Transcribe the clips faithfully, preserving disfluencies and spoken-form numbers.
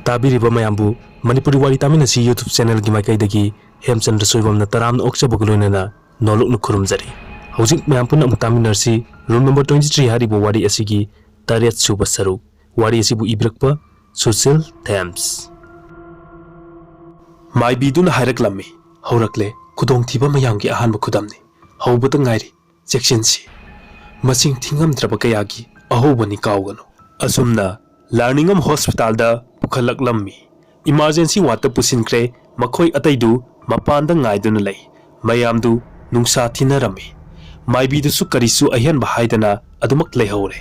ꯇꯥꯕꯤꯔꯤꯕ ꯃꯌꯥꯝꯕꯨ ꯃꯅꯤꯄꯨꯔꯤ ꯋꯥꯔꯤ ꯇꯥꯃꯤꯟꯅꯁꯤ YouTube channelꯒꯤ ꯃꯥꯏꯀꯩꯗꯒꯤ ꯍꯦꯝꯆꯟꯗ꯭ꯔ ꯁꯣꯏꯕꯝꯅ ꯇꯔꯥꯝꯅ ꯑꯣꯛꯆꯕꯒ ꯂꯣꯏꯅꯅ ꯅꯣꯂꯨꯛꯅ ꯈꯨꯔꯨꯝꯖꯔꯤ꯫ ꯍꯧꯖꯤꯛ ꯃꯌꯥꯝ ꯄꯨꯟꯅ ꯑꯃꯨꯛ ꯇꯥꯃꯤꯟꯅꯔꯁꯤ room number twenty three ꯍꯥꯏꯔꯤꯕ ꯋꯥꯔꯤ ꯑꯁꯤꯒꯤ ꯇꯔꯦꯠ ꯁꯨꯕ ꯁꯔꯨꯛ꯫ ꯋꯥꯔꯤ ꯑꯁꯤꯕꯨ ꯏꯕꯤꯔꯛꯄ ꯁꯨꯁꯤꯜ ꯊꯦꯝꯁ꯫ ꯃꯥꯏꯕꯤꯗꯨꯅ ꯍꯥꯏꯔꯛꯂꯝꯃꯤ, "ꯍꯧꯔꯛꯂꯦ ꯈꯨꯗꯣꯡꯊꯤꯕ ꯃꯌꯥꯝꯒꯤ ꯑꯍꯥꯟꯕ ꯈꯨꯗꯝꯅꯤ꯫ ꯍꯧꯕꯗ ꯉꯥꯏꯔꯤ, ꯆꯦꯛꯁꯤꯟꯁꯤ꯫ ꯃꯁꯤꯡ ꯊꯤꯉꯝꯗ꯭ꯔꯕ ꯀꯌꯥꯒꯤ ꯑꯍꯧꯕꯅꯤ, ꯀꯥꯎꯒꯅꯨ꯫" ꯑꯁꯨꯝꯅ ꯂꯥꯏꯅꯤꯡꯉꯝ ꯍꯣꯁꯄꯤꯇꯥꯜꯗ ꯄꯨꯈꯠꯂꯛꯂꯝꯃꯤ꯫ ꯏꯃꯥꯔꯖꯦꯟꯁꯤ ꯋꯥꯔꯗꯇ ꯄꯨꯁꯤꯟꯈ꯭ꯔꯦ꯫ ꯃꯈꯣꯏ ꯑꯇꯩꯗꯨ ꯃꯄꯥꯟꯗ ꯉꯥꯏꯗꯨꯅ ꯂꯩ꯫ ꯃꯌꯥꯝꯗꯨ ꯅꯨꯡꯁꯥ ꯊꯤꯅꯔꯝꯃꯤ꯫ ꯃꯥꯏꯕꯤꯗꯨꯁꯨ ꯀꯔꯤꯁꯨ ꯑꯍꯦꯟꯕ ꯍꯥꯏꯗꯅ ꯑꯗꯨꯃꯛ ꯂꯩꯍꯧꯔꯦ꯫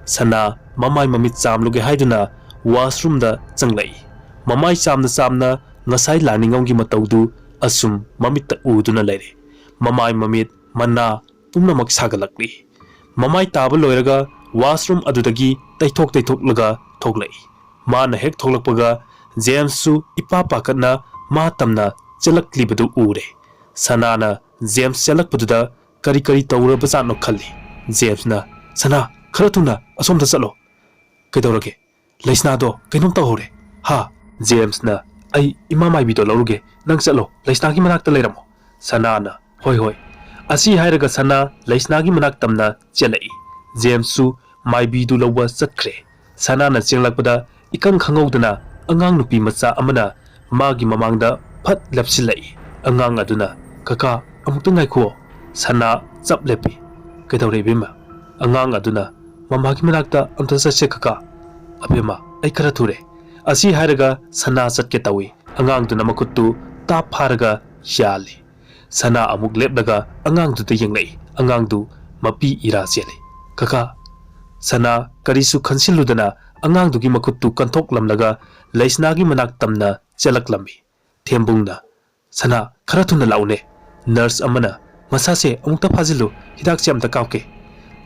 ꯁꯅꯥ ꯃꯃꯥꯏ ꯃꯃꯤꯠ ꯆꯥꯝꯂꯨꯒꯦ ꯍꯥꯏꯗꯨꯅ ꯋꯥꯁꯔꯨꯝꯗ ꯆꯪꯂꯛꯏ꯫ ꯃꯃꯥꯏ ꯆꯥꯝꯅ ꯆꯥꯝꯅ ꯉꯁꯥꯏ ꯂꯥꯏꯅꯤꯡꯉꯝꯒꯤ ꯃꯇꯧꯗꯨ ꯑꯁꯨꯝ ꯃꯃꯤꯠꯇ ꯎꯗꯨꯅ ꯂꯩꯔꯦ꯫ ꯃꯃꯥꯏ ꯃꯃꯤꯠ ꯃꯅꯥ ꯄꯨꯝꯅꯃꯛ ꯁꯥꯒꯠꯂꯛꯂꯤ꯫ ꯃꯃꯥꯏ ꯇꯥꯕ ꯂꯣꯏꯔꯒ ꯋꯥꯁꯔꯨꯝ ꯑꯗꯨꯗꯒꯤ ꯇꯩꯊꯣꯛ ꯇꯩꯊꯣꯛꯂꯒ ꯊꯣꯛꯂꯛꯏ꯫ ꯃꯥꯅ ꯍꯦꯛ ꯊꯣꯛꯂꯛꯄꯒ ꯖꯦꯝꯁꯁꯨ ꯏꯄꯥ ꯄꯥꯈꯠꯅ ꯃꯥ ꯇꯝꯅ ꯆꯦꯜꯂꯛꯂꯤꯕꯗꯨ ꯎꯔꯦ꯫ ꯁꯅꯥꯅ ꯖꯦꯝꯁ ꯆꯦꯜꯂꯛꯄꯗꯨꯗ ꯀꯔꯤ ꯀꯔꯤ ꯇꯧꯔꯕꯖꯥꯠꯅꯣ ꯈꯜꯂꯤ꯫ ꯖꯦꯝꯁꯅ, "ꯁꯅꯥ, ꯈꯔ ꯊꯨꯅ ꯑꯁꯣꯝꯗ ꯆꯠꯂꯣ꯫" "ꯀꯩꯗꯧꯔꯒꯦ? ꯂꯩꯁꯅꯥꯗꯣ ꯀꯩꯅꯣꯝ ꯇꯧꯍꯧꯔꯦ꯫" "ꯍꯥ?" ꯖꯦꯝꯁꯅ, "ꯑꯩ ꯏꯃꯥ ꯃꯥꯏꯕꯤꯗꯣ ꯂꯧꯔꯨꯒꯦ, ꯅꯪ ꯆꯠꯂꯣ, ꯂꯩꯁꯅꯥꯒꯤ ꯃꯅꯥꯛꯇ ꯂꯩꯔꯝꯃꯣ꯫" ꯁꯅꯥꯅ, "ꯍꯣꯏ, ꯍꯣꯏ꯫" ꯑꯁꯤ ꯍꯥꯏꯔꯒ ꯁꯅꯥ ꯂꯩꯁꯅꯥꯒꯤ ꯃꯅꯥꯛ ꯇꯝꯅ ꯆꯦꯜꯂꯛꯏ꯫ ꯖꯦꯝꯁꯁꯨ ꯃꯥꯏꯕꯤꯗꯨ ꯂꯧꯕ ꯆꯠꯈ꯭ꯔꯦ꯫ ꯁꯅꯥꯅ ꯆꯦꯜꯂꯛꯄꯗ ꯏꯈꯪ ꯈꯪꯍꯧꯗꯅ ꯑꯉꯥꯡ ꯅꯨꯄꯤ ꯃꯆꯥ ꯑꯃꯅ ꯃꯥꯒꯤ ꯃꯃꯥꯡꯗ ꯐꯠ ꯂꯦꯞꯁꯤꯜꯂꯛꯏ꯫ ꯑꯉꯥꯡ ꯑꯗꯨꯅ, "ꯀꯀꯥ, ꯑꯃꯨꯛꯇ ꯉꯥꯏꯈꯨꯑꯣ꯫" ꯁꯅꯥ ꯆꯞ ꯂꯦꯞꯄꯤ꯫ "ꯀꯩꯗꯧꯔꯦ, ꯏꯕꯦꯝꯃ?" ꯑꯉꯥꯡ ꯑꯗꯨꯅ, "ꯃꯃꯥꯒꯤ ꯃꯅꯥꯛꯇ ꯑꯝꯇ ꯆꯠꯁꯦ, ꯀꯀꯥ꯫" "ꯑꯕꯦꯝꯃ, ꯑꯩ ꯈꯔ ꯊꯨꯔꯦ꯫" ꯑꯁꯤ ꯍꯥꯏꯔꯒ ꯁꯅꯥ ꯆꯠꯀꯦ ꯇꯧꯏ꯫ ꯑꯉꯥꯡꯗꯨꯅ ꯃꯈꯨꯠꯇꯨ ꯇꯥꯞ ꯐꯥꯔꯒ ꯌꯥꯜꯂꯤ꯫ ꯁꯅꯥ ꯑꯃꯨꯛ ꯂꯦꯞꯂꯒ ꯑꯉꯥꯡꯗꯨꯗ ꯌꯦꯡꯂꯛꯏ꯫ ꯑꯉꯥꯡꯗꯨ ꯃꯄꯤ ꯏꯔꯥ ꯆꯦꯜꯂꯤ꯫ "ꯀꯀꯥ꯫" ꯁꯅꯥ ꯀꯔꯤꯁꯨ ꯈꯟꯁꯤꯜꯂꯨꯗꯅ ꯑꯉꯥꯡꯗꯨꯒꯤ ꯃꯈꯨꯠꯇꯨ ꯀꯟꯊꯣꯛꯂꯝꯂꯒ ꯂꯩꯁꯅꯥꯒꯤ ꯃꯅꯥꯛ ꯇꯝꯅ ꯆꯦꯜꯂꯛꯂꯝꯃꯤ꯫ ꯊꯦꯝꯕꯨꯡꯅ, "ꯁꯅꯥ, ꯈꯔ ꯊꯨꯅ ꯂꯥꯛꯎꯅꯦ꯫ ꯅꯔꯁ ꯑꯃꯅ ꯃꯁꯥꯁꯦ ꯑꯃꯨꯛꯇ ꯐꯥꯖꯤꯜꯂꯨ, ꯍꯤꯗꯥꯛꯁꯦ ꯑꯝꯇ ꯀꯥꯞꯀꯦ꯫"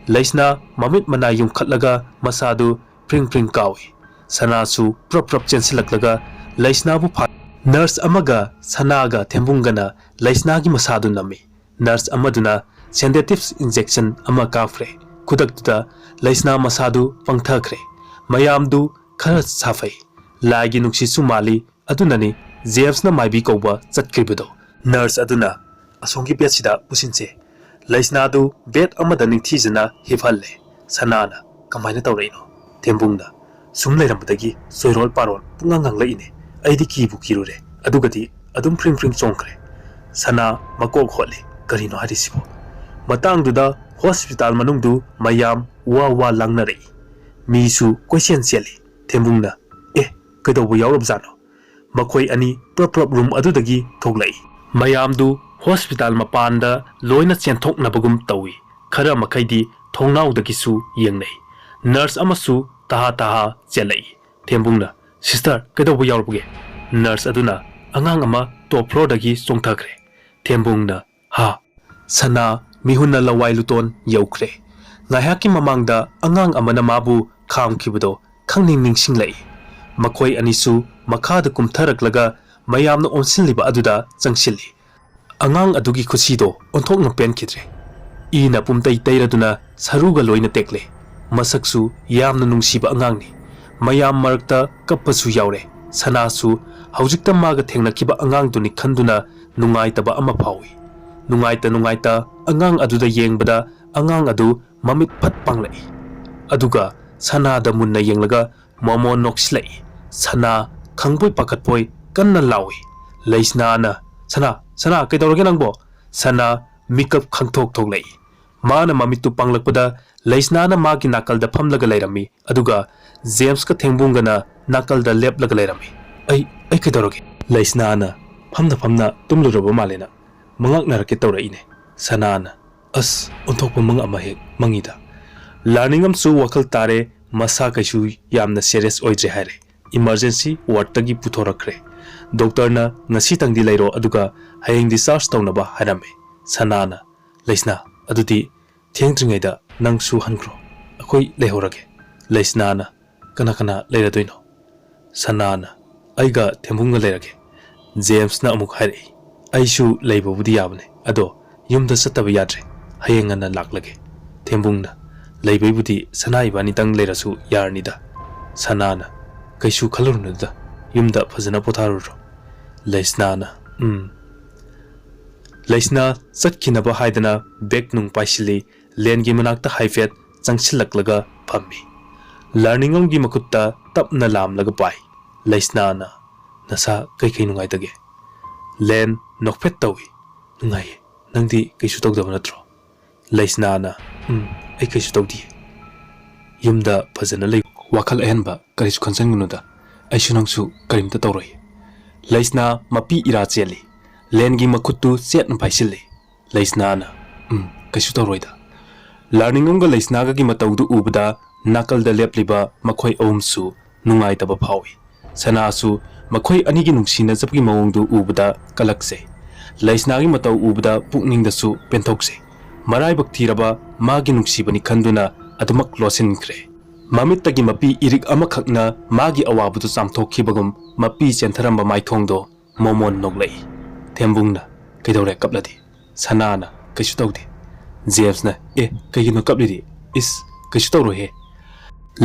ꯂꯩꯁꯅꯥ ꯃꯃꯤꯠ ꯃꯅꯥ ꯌꯨꯝꯈꯠꯂꯒ ꯃꯁꯥꯗꯨ ꯐ꯭ꯔꯤꯡ ꯐ꯭ꯔꯤꯡ ꯀꯥꯎꯏ꯫ ꯁꯅꯥꯁꯨ ꯄ꯭ꯔꯞ ꯄ꯭ꯔꯞ ꯆꯦꯟꯁꯤꯜꯂꯛꯂꯒ ꯂꯩꯁꯅꯥꯕꯨ ꯐꯥ-, ꯅꯔꯁ ꯑꯃꯒ ꯁꯅꯥꯒ ꯊꯦꯝꯕꯨꯡꯒꯅ ꯂꯩꯁꯅꯥꯒꯤ ꯃꯁꯥꯗꯨ ꯅꯝꯃꯤ꯫ ꯅꯔꯁ ꯑꯃꯗꯨꯅ ꯁꯦꯗꯦꯇꯤꯚ ꯏꯟꯖꯦꯛꯁꯟ ꯑꯃ ꯀꯥꯞꯈ꯭ꯔꯦ꯫ ꯈꯨꯗꯛꯇꯨꯗ ꯂꯩꯁꯅꯥ ꯃꯁꯥꯗꯨ ꯄꯪꯊꯈ꯭ꯔꯦ꯫ ꯃꯌꯥꯝꯗꯨ ꯈꯔ ꯁꯥꯐꯩ꯫ ꯂꯥꯏꯒꯤ ꯅꯨꯡꯁꯤꯠꯁꯨ ꯃꯥꯜꯂꯤ, ꯑꯗꯨꯅꯅꯤ ꯖꯦꯝꯁꯅ ꯃꯥꯏꯕꯤ ꯀꯧꯕ ꯆꯠꯈ꯭ꯔꯤꯕꯗꯣ꯫ ꯅꯔꯁ ꯑꯗꯨꯅ, "ꯑꯁꯣꯝꯒꯤ ꯕꯦꯗꯁꯤꯗ ꯄꯨꯁꯤꯟꯁꯦ꯫" ꯂꯩꯁꯅꯥꯗꯨ ꯕꯦꯗ ꯑꯃꯗ ꯅꯤꯡꯊꯤꯖꯅ ꯍꯤꯞꯍꯜꯂꯦ꯫ ꯁꯅꯥꯅ, "ꯀꯃꯥꯏꯅ ꯇꯧꯔꯛꯏꯅꯣ?" ꯊꯦꯝꯕꯨꯡꯅ, "ꯁꯨꯝ ꯂꯩꯔꯝꯕꯗꯒꯤ ꯆꯣꯏꯔꯣꯜ ꯄꯥꯔꯣꯜ ꯄꯨꯡꯉꯥꯡ ꯉꯥꯡꯂꯛꯏꯅꯦ꯫ ꯑꯩꯗꯤ ꯀꯤꯕꯨ ꯀꯤꯔꯨꯔꯦ, ꯑꯗꯨꯒꯗꯤ ꯑꯗꯨꯝ ꯐ꯭ꯔꯤꯡ ꯐ꯭ꯔꯤꯡ ꯆꯣꯡꯈ꯭ꯔꯦ꯫" ꯁꯅꯥ ꯃꯀꯣꯛ ꯍꯣꯠꯂꯤ꯫ "ꯀꯔꯤꯅꯣ ꯍꯥꯏꯔꯤꯁꯤꯕꯣ?" ꯃꯇꯥꯡꯗꯨꯗ ꯍꯣꯁꯄꯤꯇꯥꯜ ꯃꯅꯨꯡꯗꯨ ꯃꯌꯥꯝ ꯋꯥ ꯋꯥ ꯂꯥꯡꯅꯔꯛꯏ꯫ ꯃꯤꯁꯨ ꯀꯣꯏꯆꯦꯟ ꯆꯦꯜꯂꯤ꯫ ꯊꯦꯝꯕꯨꯡꯅ, "ꯑꯦ, ꯀꯩꯗꯧꯕ ꯌꯥꯎꯔꯕꯖꯥꯠꯅꯣ?" ꯃꯈꯣꯏ ꯑꯅꯤ ꯄ꯭ꯔꯞ ꯄ꯭ꯔꯞ ꯔꯨꯝ ꯑꯗꯨꯗꯒꯤ ꯊꯣꯛꯂꯛꯏ꯫ ꯃꯌꯥꯝꯗꯨ ꯍꯣꯁꯄꯤꯇꯥꯜ ꯃꯄꯥꯟꯗ ꯂꯣꯏꯅ ꯆꯦꯟꯊꯣꯛꯅꯕꯒꯨꯝ ꯇꯧꯏ꯫ ꯈꯔ ꯃꯈꯩꯗꯤ ꯊꯣꯡꯅꯥꯎꯗꯒꯤꯁꯨ ꯌꯦꯡꯅꯩ꯫ ꯅꯔꯁ ꯑꯃꯁꯨ ꯇꯍꯥ ꯇꯍꯥ ꯆꯦꯜꯂꯛꯏ꯫ ꯊꯦꯝꯕꯨꯡꯅ, "ꯁꯤꯁꯇꯔ, ꯀꯩꯗꯧꯕ ꯌꯥꯎꯔꯕꯒꯦ?" ꯅꯔꯁ ꯑꯗꯨꯅ, "ꯑꯉꯥꯡ ꯑꯃ ꯇꯣꯞ ꯐ꯭ꯂꯣꯔꯗꯒꯤ ꯆꯣꯡꯊꯈ꯭ꯔꯦ꯫" ꯊꯦꯝꯕꯨꯡꯅ, "ꯍꯥ?" ꯁꯅꯥ ꯃꯤꯍꯨꯟꯅ ꯂꯋꯥꯏ ꯂꯨꯇꯣꯟ ꯌꯧꯈ꯭ꯔꯦ꯫ ꯉꯥꯏꯍꯥꯛꯀꯤ ꯃꯃꯥꯡꯗ ꯑꯉꯥꯡ ꯑꯃꯅ ꯃꯥꯕꯨ ꯈꯥꯝꯈꯤꯕꯗꯣ ꯈꯪꯅꯤꯡ ꯅꯤꯡꯁꯤꯡꯂꯛꯏ꯫ ꯃꯈꯣꯏ ꯑꯅꯤꯁꯨ ꯃꯈꯥꯗ ꯀꯨꯝꯊꯔꯛꯂꯒ ꯃꯌꯥꯝꯅ ꯑꯣꯟꯁꯤꯜꯂꯤꯕ ꯑꯗꯨꯗ ꯆꯪꯁꯤꯜꯂꯤ꯫ ꯑꯉꯥꯡ ꯑꯗꯨꯒꯤ ꯈꯨꯠꯁꯤꯗꯣ ꯑꯣꯟꯊꯣꯛꯅ ꯄꯦꯟꯈꯤꯗ꯭ꯔꯦ꯫ ꯏꯅ ꯄꯨꯝꯇꯩ ꯇꯩꯔꯗꯨꯅ ꯁꯔꯨꯒ ꯂꯣꯏꯅ ꯇꯦꯛꯂꯦ꯫ ꯃꯁꯛꯁꯨ ꯌꯥꯝꯅ ꯅꯨꯡꯁꯤꯕ ꯑꯉꯥꯡꯅꯤ꯫ ꯃꯌꯥꯝ ꯃꯔꯛꯇ ꯀꯞꯄꯁꯨ ꯌꯥꯎꯔꯦ꯫ ꯁꯅꯥꯁꯨ ꯍꯧꯖꯤꯛꯇ ꯃꯥꯒ ꯊꯦꯡꯅꯈꯤꯕ ꯑꯉꯥꯡꯗꯨꯅꯤ ꯈꯟꯗꯨꯅ ꯅꯨꯡꯉꯥꯏꯇꯕ ꯑꯃ ꯐꯥꯎꯏ꯫ ꯅꯨꯡꯉꯥꯏꯇ ꯅꯨꯡꯉꯥꯏꯇ ꯑꯉꯥꯡ ꯑꯗꯨꯗ ꯌꯦꯡꯕꯗ ꯑꯉꯥꯡ ꯑꯗꯨ ꯃꯃꯤꯠ ꯐꯠ ꯄꯥꯡꯂꯛꯏ꯫ ꯑꯗꯨꯒ ꯁꯅꯥꯗ ꯃꯨꯟꯅ ꯌꯦꯡꯂꯒ ꯃꯣꯃꯣꯟ ꯅꯣꯛꯁꯤꯜꯂꯛꯏ꯫ ꯁꯅꯥ ꯈꯪꯕꯣꯏ ꯄꯥꯈꯠꯄꯣꯏ ꯀꯟꯅ ꯂꯥꯎꯏ꯫ ꯂꯩꯁꯅꯥꯅ, "ꯁꯅꯥ, ꯁꯅꯥ, ꯀꯩꯗꯧꯔꯒꯦ ꯅꯪꯕꯣ?" ꯁꯅꯥ ꯃꯤꯀꯞ ꯈꯪꯊꯣꯛ ꯊꯣꯛꯂꯛꯏ꯫ ꯃꯥꯅ ꯃꯃꯤꯠꯇꯨ ꯄꯥꯡꯂꯛꯄꯗ ꯂꯩꯁꯅꯥꯅ ꯃꯥꯒꯤ ꯅꯥꯀꯜꯗ ꯐꯝꯂꯒ ꯂꯩꯔꯝꯃꯤ, ꯑꯗꯨꯒ ꯖꯦꯝꯁꯀ ꯊꯦꯡꯕꯨꯡꯒꯅ ꯅꯥꯀꯜꯗ ꯂꯦꯞꯂꯒ ꯂꯩꯔꯝꯃꯤ꯫ "ꯑꯩ, ꯑꯩ ꯀꯩꯗꯧꯔꯒꯦ?" ꯂꯩꯁꯅꯥꯅ, "ꯐꯝꯅ ꯐꯝꯅ ꯇꯨꯝꯂꯨꯔꯕ ꯃꯥꯜꯂꯦꯅ ꯃꯪꯂꯥꯛꯅꯔꯛꯀꯦ ꯇꯧꯔꯛꯏꯅꯦ꯫" ꯁꯅꯥꯅ, "ꯑꯁ, ꯑꯣꯟꯊꯣꯛꯄ ꯃꯪ ꯑꯃ ꯍꯦꯛ ꯃꯪꯉꯤꯗ꯫ ꯂꯥꯔꯅꯤꯡ ꯑꯃꯁꯨ ꯋꯥꯈꯜ ꯇꯥꯔꯦ, ꯃꯁꯥ ꯀꯩꯁꯨ ꯌꯥꯝꯅ ꯁꯦꯔꯤꯌꯁ ꯑꯣꯏꯗ꯭ꯔꯦ ꯍꯥꯏꯔꯦ꯫ ꯏꯃꯥꯔꯖꯦꯟꯁꯤ ꯋꯥꯔꯗꯇꯒꯤ ꯄꯨꯊꯣꯔꯛꯈ꯭ꯔꯦ꯫ ꯗꯣꯛꯇꯔꯅ ꯉꯁꯤꯇꯪꯗꯤ ꯂꯩꯔꯣ, ꯑꯗꯨꯒ ꯍꯌꯦꯡ ꯗꯤꯁꯆꯥꯔꯖ ꯇꯧꯅꯕ ꯍꯥꯏꯔꯝꯃꯦ꯫" ꯁꯅꯥꯅ, "ꯂꯩꯁꯅꯥ, ꯑꯗꯨꯗꯤ ꯊꯦꯡꯗ꯭ꯔꯤꯉꯩꯗ ꯅꯪꯁꯨ ꯍꯟꯈ꯭ꯔꯣ, ꯑꯩꯈꯣꯏ ꯂꯩꯍꯧꯔꯒꯦ꯫" ꯂꯩꯁꯅꯥꯅ, "ꯀꯅꯥ ꯀꯅꯥ ꯂꯩꯔꯗꯣꯏꯅꯣ?" ꯁꯅꯥꯅ, "ꯑꯩꯒ ꯊꯦꯝꯕꯨꯡꯒ ꯂꯩꯔꯒꯦ꯫" ꯖꯦꯝꯁꯅ ꯑꯃꯨꯛ ꯍꯥꯏꯔꯛꯏ, "ꯑꯩꯁꯨ ꯂꯩꯕꯕꯨꯗꯤ ꯌꯥꯕꯅꯦ, ꯑꯗꯣ ꯌꯨꯝꯗ ꯆꯠꯇꯕ ꯌꯥꯗ꯭ꯔꯦ꯫ ꯍꯌꯦꯡ ꯉꯟꯅ ꯂꯥꯛꯂꯒꯦ꯫" ꯊꯦꯝꯕꯨꯡꯅ, "ꯂꯩꯕꯩꯕꯨꯗꯤ ꯁꯅꯥ ꯏꯕꯥꯅꯤꯇꯪ ꯂꯩꯔꯁꯨ ꯌꯥꯔꯅꯤꯗ꯫" ꯁꯅꯥꯅ, "ꯀꯩꯁꯨ ꯈꯜꯂꯨꯔꯨꯅꯨꯗ, ꯌꯨꯝꯗ ꯐꯖꯅ ꯄꯣꯊꯥꯔꯨꯔꯣ꯫" ꯂꯩꯁꯅꯥꯅ, "ꯎꯝ꯫" ꯂꯩꯁꯅꯥ ꯆꯠꯈꯤꯅꯕ ꯍꯥꯏꯗꯅ ꯕꯦꯒ ꯅꯨꯡ ꯄꯥꯏꯁꯤꯜꯂꯤ꯫ ꯂꯦꯟꯒꯤ ꯃꯅꯥꯛꯇ ꯍꯥꯏꯐꯦꯠ ꯆꯪꯁꯤꯜꯂꯛꯂꯒ ꯐꯝꯃꯤ꯫ ꯂꯥꯔꯅꯤꯡꯉꯝꯒꯤ ꯃꯈꯨꯠꯇ ꯇꯞꯅ ꯂꯥꯝꯂꯒ ꯄꯥꯏ꯫ ꯂꯩꯁꯅꯥꯅ, "ꯅꯁꯥ ꯀꯩꯀꯩ ꯅꯨꯡꯉꯥꯏꯇꯒꯦ?" ꯂꯦꯟ ꯅꯣꯛꯐꯦꯠ ꯇꯧꯏ꯫ "ꯅꯨꯡꯉꯥꯏꯌꯦ꯫ ꯅꯪꯗꯤ ꯀꯩꯁꯨ ꯇꯧꯗꯕ ꯅꯠꯇ꯭ꯔꯣ?" ꯂꯩꯁꯅꯥꯅ, "ꯎꯝ, ꯑꯩ ꯀꯩꯁꯨ ꯇꯧꯗꯤꯌꯦ꯫ ꯌꯨꯝꯗ ꯐꯖꯅ ꯂꯩ꯫ ꯋꯥꯈꯜ ꯑꯍꯦꯟꯕ ꯀꯔꯤꯁꯨ ꯈꯟꯖꯟꯒꯅꯨꯗ꯫ ꯑꯩꯁꯨ ꯅꯪꯁꯨ ꯀꯔꯤꯝꯇ ꯇꯧꯔꯣꯏ꯫" ꯂꯩꯁꯅꯥ ꯃꯄꯤ ꯏꯔꯥ ꯆꯦꯜꯂꯤ꯫ ꯂꯦꯟꯒꯤ ꯃꯈꯨꯠꯇꯨ ꯆꯦꯠꯅ ꯄꯥꯏꯁꯤꯜꯂꯤ꯫ ꯂꯩꯁꯅꯥꯅ, "ꯎꯝ, ꯀꯩꯁꯨ ꯇꯧꯔꯣꯏꯗ꯫" ꯂꯥꯔꯅꯤꯡꯉꯝꯒ ꯂꯩꯁꯅꯥꯒꯒꯤ ꯃꯇꯧꯗꯨ ꯎꯕꯗ ꯅꯥꯀꯜꯗ ꯂꯦꯞꯂꯤꯕ ꯃꯈꯣꯏ ꯑꯍꯨꯝꯁꯨ ꯅꯨꯡꯉꯥꯏꯇꯕ ꯐꯥꯎꯏ꯫ ꯁꯅꯥꯁꯨ ꯃꯈꯣꯏ ꯑꯅꯤꯒꯤ ꯅꯨꯡꯁꯤꯅꯖꯕꯒꯤ ꯃꯑꯣꯡꯗꯨ ꯎꯕꯗ ꯀꯂꯛꯆꯩ꯫ ꯂꯩꯁꯅꯥꯒꯤ ꯃꯇꯧ ꯎꯕꯗ ꯄꯨꯛꯅꯤꯡꯗꯁꯨ ꯄꯦꯟꯊꯣꯛꯆꯩ꯫ ꯃꯔꯥꯏꯕꯛ ꯊꯤꯔꯕ ꯃꯥꯒꯤ ꯅꯨꯡꯁꯤꯕꯅꯤ ꯈꯟꯗꯨꯅ ꯑꯗꯨꯃꯛ ꯂꯣꯠꯁꯤꯟꯈ꯭ꯔꯦ꯫ ꯃꯃꯤꯠꯇꯒꯤ ꯃꯄꯤ ꯏꯔꯤꯛ ꯑꯃꯈꯛꯅ ꯃꯥꯒꯤ ꯑꯋꯥꯕꯗꯨ ꯆꯥꯝꯊꯣꯛꯈꯤꯕꯒꯨꯝ ꯃꯄꯤ ꯆꯦꯟꯊꯔꯝꯕ ꯃꯥꯏꯊꯣꯡꯗꯣ ꯃꯣꯃꯣꯟ ꯅꯣꯛꯂꯛꯏ꯫ ꯊꯦꯝꯕꯨꯡꯅ, "ꯀꯩꯗꯧꯔꯦ, ꯀꯞꯂꯗꯤ?" ꯁꯅꯥꯅ, "ꯀꯩꯁꯨ ꯇꯧꯗꯦ꯫" ꯖꯦꯝꯁꯅ, "ꯑꯦ, ꯀꯩꯒꯤꯅꯣ ꯀꯞꯂꯤꯗꯤ?" "ꯏꯁ, ꯀꯩꯁꯨ ꯇꯧꯔꯣꯏꯍꯦ꯫"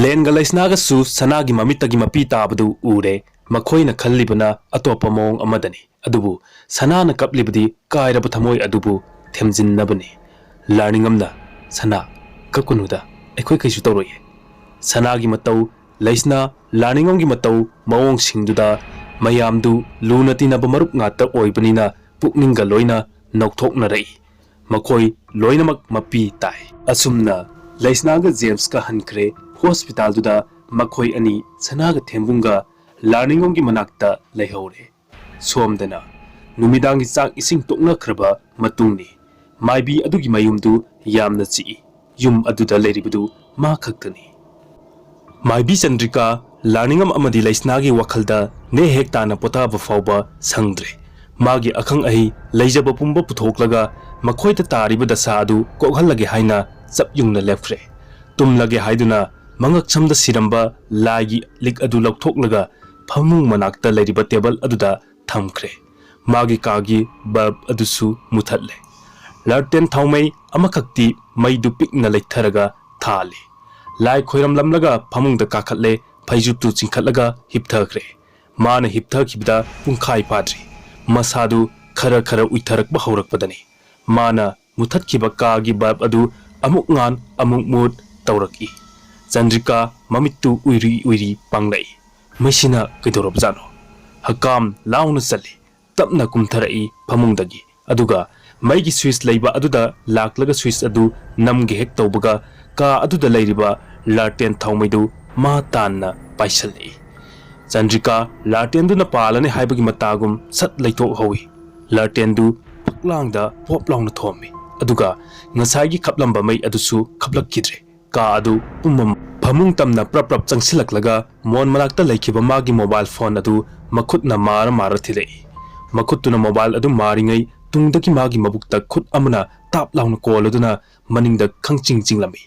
ꯂꯦꯟꯒ ꯂꯩꯁꯅꯥꯒꯁꯨ ꯁꯅꯥꯒꯤ ꯃꯃꯤꯠꯇꯒꯤ ꯃꯄꯤ ꯇꯥꯕꯗꯨ ꯎꯔꯦ꯫ ꯃꯈꯣꯏꯅ ꯈꯜꯂꯤꯕꯅ ꯑꯇꯣꯞꯄ ꯃꯑꯣꯡ ꯑꯃꯗꯅꯤ꯫ ꯑꯗꯨꯕꯨ ꯁꯅꯥꯅ ꯀꯞꯂꯤꯕꯗꯤ ꯀꯥꯏꯔꯕ ꯊꯃꯣꯏ ꯑꯗꯨꯕꯨ ꯊꯦꯝꯖꯤꯟꯅꯕꯅꯤ꯫ ꯂꯥꯔꯅꯤꯡꯉꯝꯅ, "ꯁꯅꯥ, ꯀꯞꯀꯅꯨꯗ, ꯑꯩꯈꯣꯏ ꯀꯩꯁꯨ ꯇꯧꯔꯣꯏꯌꯦ꯫" ꯁꯅꯥꯒꯤ ꯃꯇꯧ, ꯂꯩꯁꯅꯥ, ꯂꯥꯔꯅꯤꯡꯉꯝꯒꯤ ꯃꯇꯧ ꯃꯑꯣꯡꯁꯤꯡꯗꯨꯗ ꯃꯌꯥꯝꯗꯨ ꯂꯨꯅ ꯇꯤꯟꯅꯕ ꯃꯔꯨꯞ ꯉꯥꯛꯇ ꯑꯣꯏꯕꯅꯤꯅ ꯄꯨꯛꯅꯤꯡꯒ ꯂꯣꯏꯅ ꯅꯧꯊꯣꯛꯅꯔꯛꯏ꯫ ꯃꯈꯣꯏ ꯂꯣꯏꯅꯃꯛ ꯃꯄꯤ ꯇꯥꯏ꯫ ꯑꯁꯨꯝꯅ ꯂꯩꯁꯅꯥꯒ ꯖꯦꯝꯁꯀ ꯍꯟꯈ꯭ꯔꯦ꯫ ꯍꯣꯁꯄꯤꯇꯥꯜꯗꯨꯗ ꯃꯈꯣꯏ ꯑꯅꯤ ꯁꯅꯥꯒ ꯊꯦꯝꯕꯨꯡꯒ ꯂꯥꯔꯅꯤꯡꯉꯝꯒꯤ ꯃꯅꯥꯛꯇ ꯂꯩꯍꯧꯔꯦ꯫ ꯁꯣꯝꯗꯅ ꯅꯨꯃꯤꯗꯥꯡꯒꯤ ꯆꯥꯛ ꯏꯁꯤꯡ ꯇꯣꯛꯅꯈ꯭ꯔꯕ ꯃꯇꯨꯡꯅꯤ꯫ ꯃꯥꯏꯕꯤ ꯑꯗꯨꯒꯤ ꯃꯌꯨꯝꯗꯨ ꯌꯥꯝꯅ ꯆꯤꯛꯏ꯫ ꯌꯨꯝ ꯑꯗꯨꯗ ꯂꯩꯔꯤꯕꯗꯨ ꯃꯥ ꯈꯛꯇꯅꯤ꯫ ꯃꯥꯏꯕꯤ ꯆꯟꯗ꯭ꯔꯤꯀꯥ, ꯂꯥꯔꯅꯤꯡꯉꯝ ꯑꯃꯗꯤ ꯂꯩꯁꯅꯥꯒꯤ ꯋꯥꯈꯜꯗ ꯅꯦ ꯍꯦꯛ ꯇꯥꯅ ꯄꯣꯊꯥꯕ ꯐꯥꯎꯕ ꯁꯪꯗ꯭ꯔꯦ꯫ ꯃꯥꯒꯤ ꯑꯈꯪ ꯑꯍꯩ ꯂꯩꯖꯕ ꯄꯨꯝꯕ ꯄꯨꯊꯣꯛꯂꯒ ꯃꯈꯣꯏꯗ ꯇꯥꯔꯤꯕ ꯗꯁꯥ ꯑꯗꯨ ꯀꯣꯛꯍꯜꯂꯒꯦ ꯍꯥꯏꯅ ꯆꯞ ꯌꯨꯡꯅ ꯂꯦꯞꯈ꯭ꯔꯦ꯫ ꯇꯨꯝꯂꯒꯦ ꯍꯥꯏꯗꯨꯅ ꯃꯉꯛꯁꯝꯗ ꯁꯤꯔꯝꯕ ꯂꯥꯏꯒꯤ ꯂꯤꯛ ꯑꯗꯨ ꯂꯧꯊꯣꯛꯂꯒ ꯐꯃꯨꯡ ꯃꯅꯥꯛꯇ ꯂꯩꯔꯤꯕ ꯇꯦꯕꯜ ꯑꯗꯨꯗ ꯊꯝꯈ꯭ꯔꯦ꯫ ꯃꯥꯒꯤ ꯀꯥꯒꯤ ꯕꯜꯕ ꯑꯗꯨꯁꯨ ꯃꯨꯊꯠꯂꯦ꯫ ꯂꯥꯔꯇꯦꯟ ꯊꯥꯎꯃꯩ ꯑꯃꯈꯛꯇꯤ ꯃꯩꯗꯨ ꯄꯤꯛꯅ ꯂꯩꯊꯔꯒ ꯊꯥꯜꯂꯤ꯫ ꯂꯥꯏ ꯈꯣꯏꯔꯝꯂꯝꯂꯒ ꯐꯃꯨꯡꯗ ꯀꯥꯈꯠꯂꯦ꯫ ꯐꯩꯖꯨꯞꯇꯨ ꯆꯤꯡꯈꯠꯂꯒ ꯍꯤꯞꯊꯈ꯭ꯔꯦ꯫ ꯃꯥꯅ ꯍꯤꯞꯊꯈꯤꯕꯗ ꯄꯨꯡꯈꯥꯏ ꯐꯥꯗ꯭ꯔꯤ꯫ ꯃꯁꯥꯗꯨ ꯈꯔ ꯈꯔ ꯎꯏꯊꯔꯛꯄ ꯍꯧꯔꯛꯄꯗꯅꯤ꯫ ꯃꯥꯅ ꯃꯨꯊꯠꯈꯤꯕ ꯀꯥꯒꯤ ꯕꯜꯕ ꯑꯗꯨ ꯑꯃꯨꯛ ꯉꯥꯟ ꯑꯃꯨꯛ ꯃꯨꯠ ꯇꯧꯔꯛꯏ꯫ ꯆꯟꯗ꯭ꯔꯤꯀꯥ ꯃꯃꯤꯠꯇꯨ ꯎꯏꯔꯤ ꯎꯏꯔꯤ ꯄꯥꯡꯂꯛꯏ꯫ "ꯃꯩꯁꯤꯅ ꯀꯩꯗꯧꯔꯕꯖꯥꯠꯅꯣ?" ꯍꯛꯀꯥꯝ ꯂꯥꯎꯅ ꯆꯜꯂꯤ꯫ ꯇꯞꯅ ꯀꯨꯝꯊꯔꯛꯏ ꯐꯃꯨꯡꯗꯒꯤ꯫ ꯑꯗꯨꯒ ꯃꯩꯒꯤ ꯁ꯭ꯋꯤꯆ ꯂꯩꯕ ꯑꯗꯨꯗ ꯂꯥꯛꯂꯒ ꯁ꯭ꯋꯤꯆ ꯑꯗꯨ ꯅꯝꯒꯦ ꯍꯦꯛ ꯇꯧꯕꯒ ꯀꯥ ꯑꯗꯨꯗ ꯂꯩꯔꯤꯕ ꯂꯥꯔꯇꯦꯟ ꯊꯥꯎꯃꯩꯗꯨ ꯃꯥ ꯇꯥꯟꯅ ꯄꯥꯏꯁꯜꯂꯛꯏ꯫ ꯆꯟꯗ꯭ꯔꯤꯀꯥ ꯂꯥꯔꯇꯦꯟꯗꯨꯅ ꯄꯥꯜꯂꯅꯤ ꯍꯥꯏꯕꯒꯤ ꯃꯇꯥꯒꯨꯝ ꯁꯠ ꯂꯩꯊꯣꯛꯍꯧꯏ꯫ ꯂꯥꯔꯇꯦꯟꯗꯨ ꯐꯛꯂꯥꯡꯗ ꯄꯣꯞ ꯂꯥꯎꯅ ꯊꯣꯝꯃꯤ꯫ ꯑꯗꯨꯒ ꯉꯁꯥꯏꯒꯤ ꯈꯞꯂꯝꯕ ꯃꯩ ꯑꯗꯨꯁꯨ ꯈꯞꯂꯛꯈꯤꯗ꯭ꯔꯦ꯫ ꯀꯥ ꯑꯗꯨ ꯄꯨꯝꯃꯝ-, ꯐꯃꯨꯡ ꯇꯝꯅ ꯄ꯭ꯔꯞ ꯄ꯭ꯔꯞ ꯆꯪꯁꯤꯜꯂꯛꯂꯒ ꯃꯣꯟ ꯃꯅꯥꯛꯇ ꯂꯩꯈꯤꯕ ꯃꯥꯒꯤ ꯃꯣꯕꯥꯏꯜ ꯐꯣꯟ ꯑꯗꯨ ꯃꯈꯨꯠꯅ ꯃꯥꯔ ꯃꯥꯔ ꯊꯤꯜꯂꯛꯏ꯫ ꯃꯈꯨꯠꯇꯨꯅ ꯃꯣꯕꯥꯏꯜ ꯑꯗꯨ ꯃꯥꯔꯤꯉꯩ ꯇꯨꯡꯗꯒꯤ ꯃꯥꯒꯤ ꯃꯕꯨꯛꯇ ꯈꯨꯠ ꯑꯃꯅ ꯇꯥꯞ ꯂꯥꯎꯅ ꯀꯣꯜꯂꯗꯨꯅ ꯃꯅꯤꯡꯗ ꯈꯪꯆꯤꯡ ꯆꯤꯡꯂꯝꯃꯤ꯫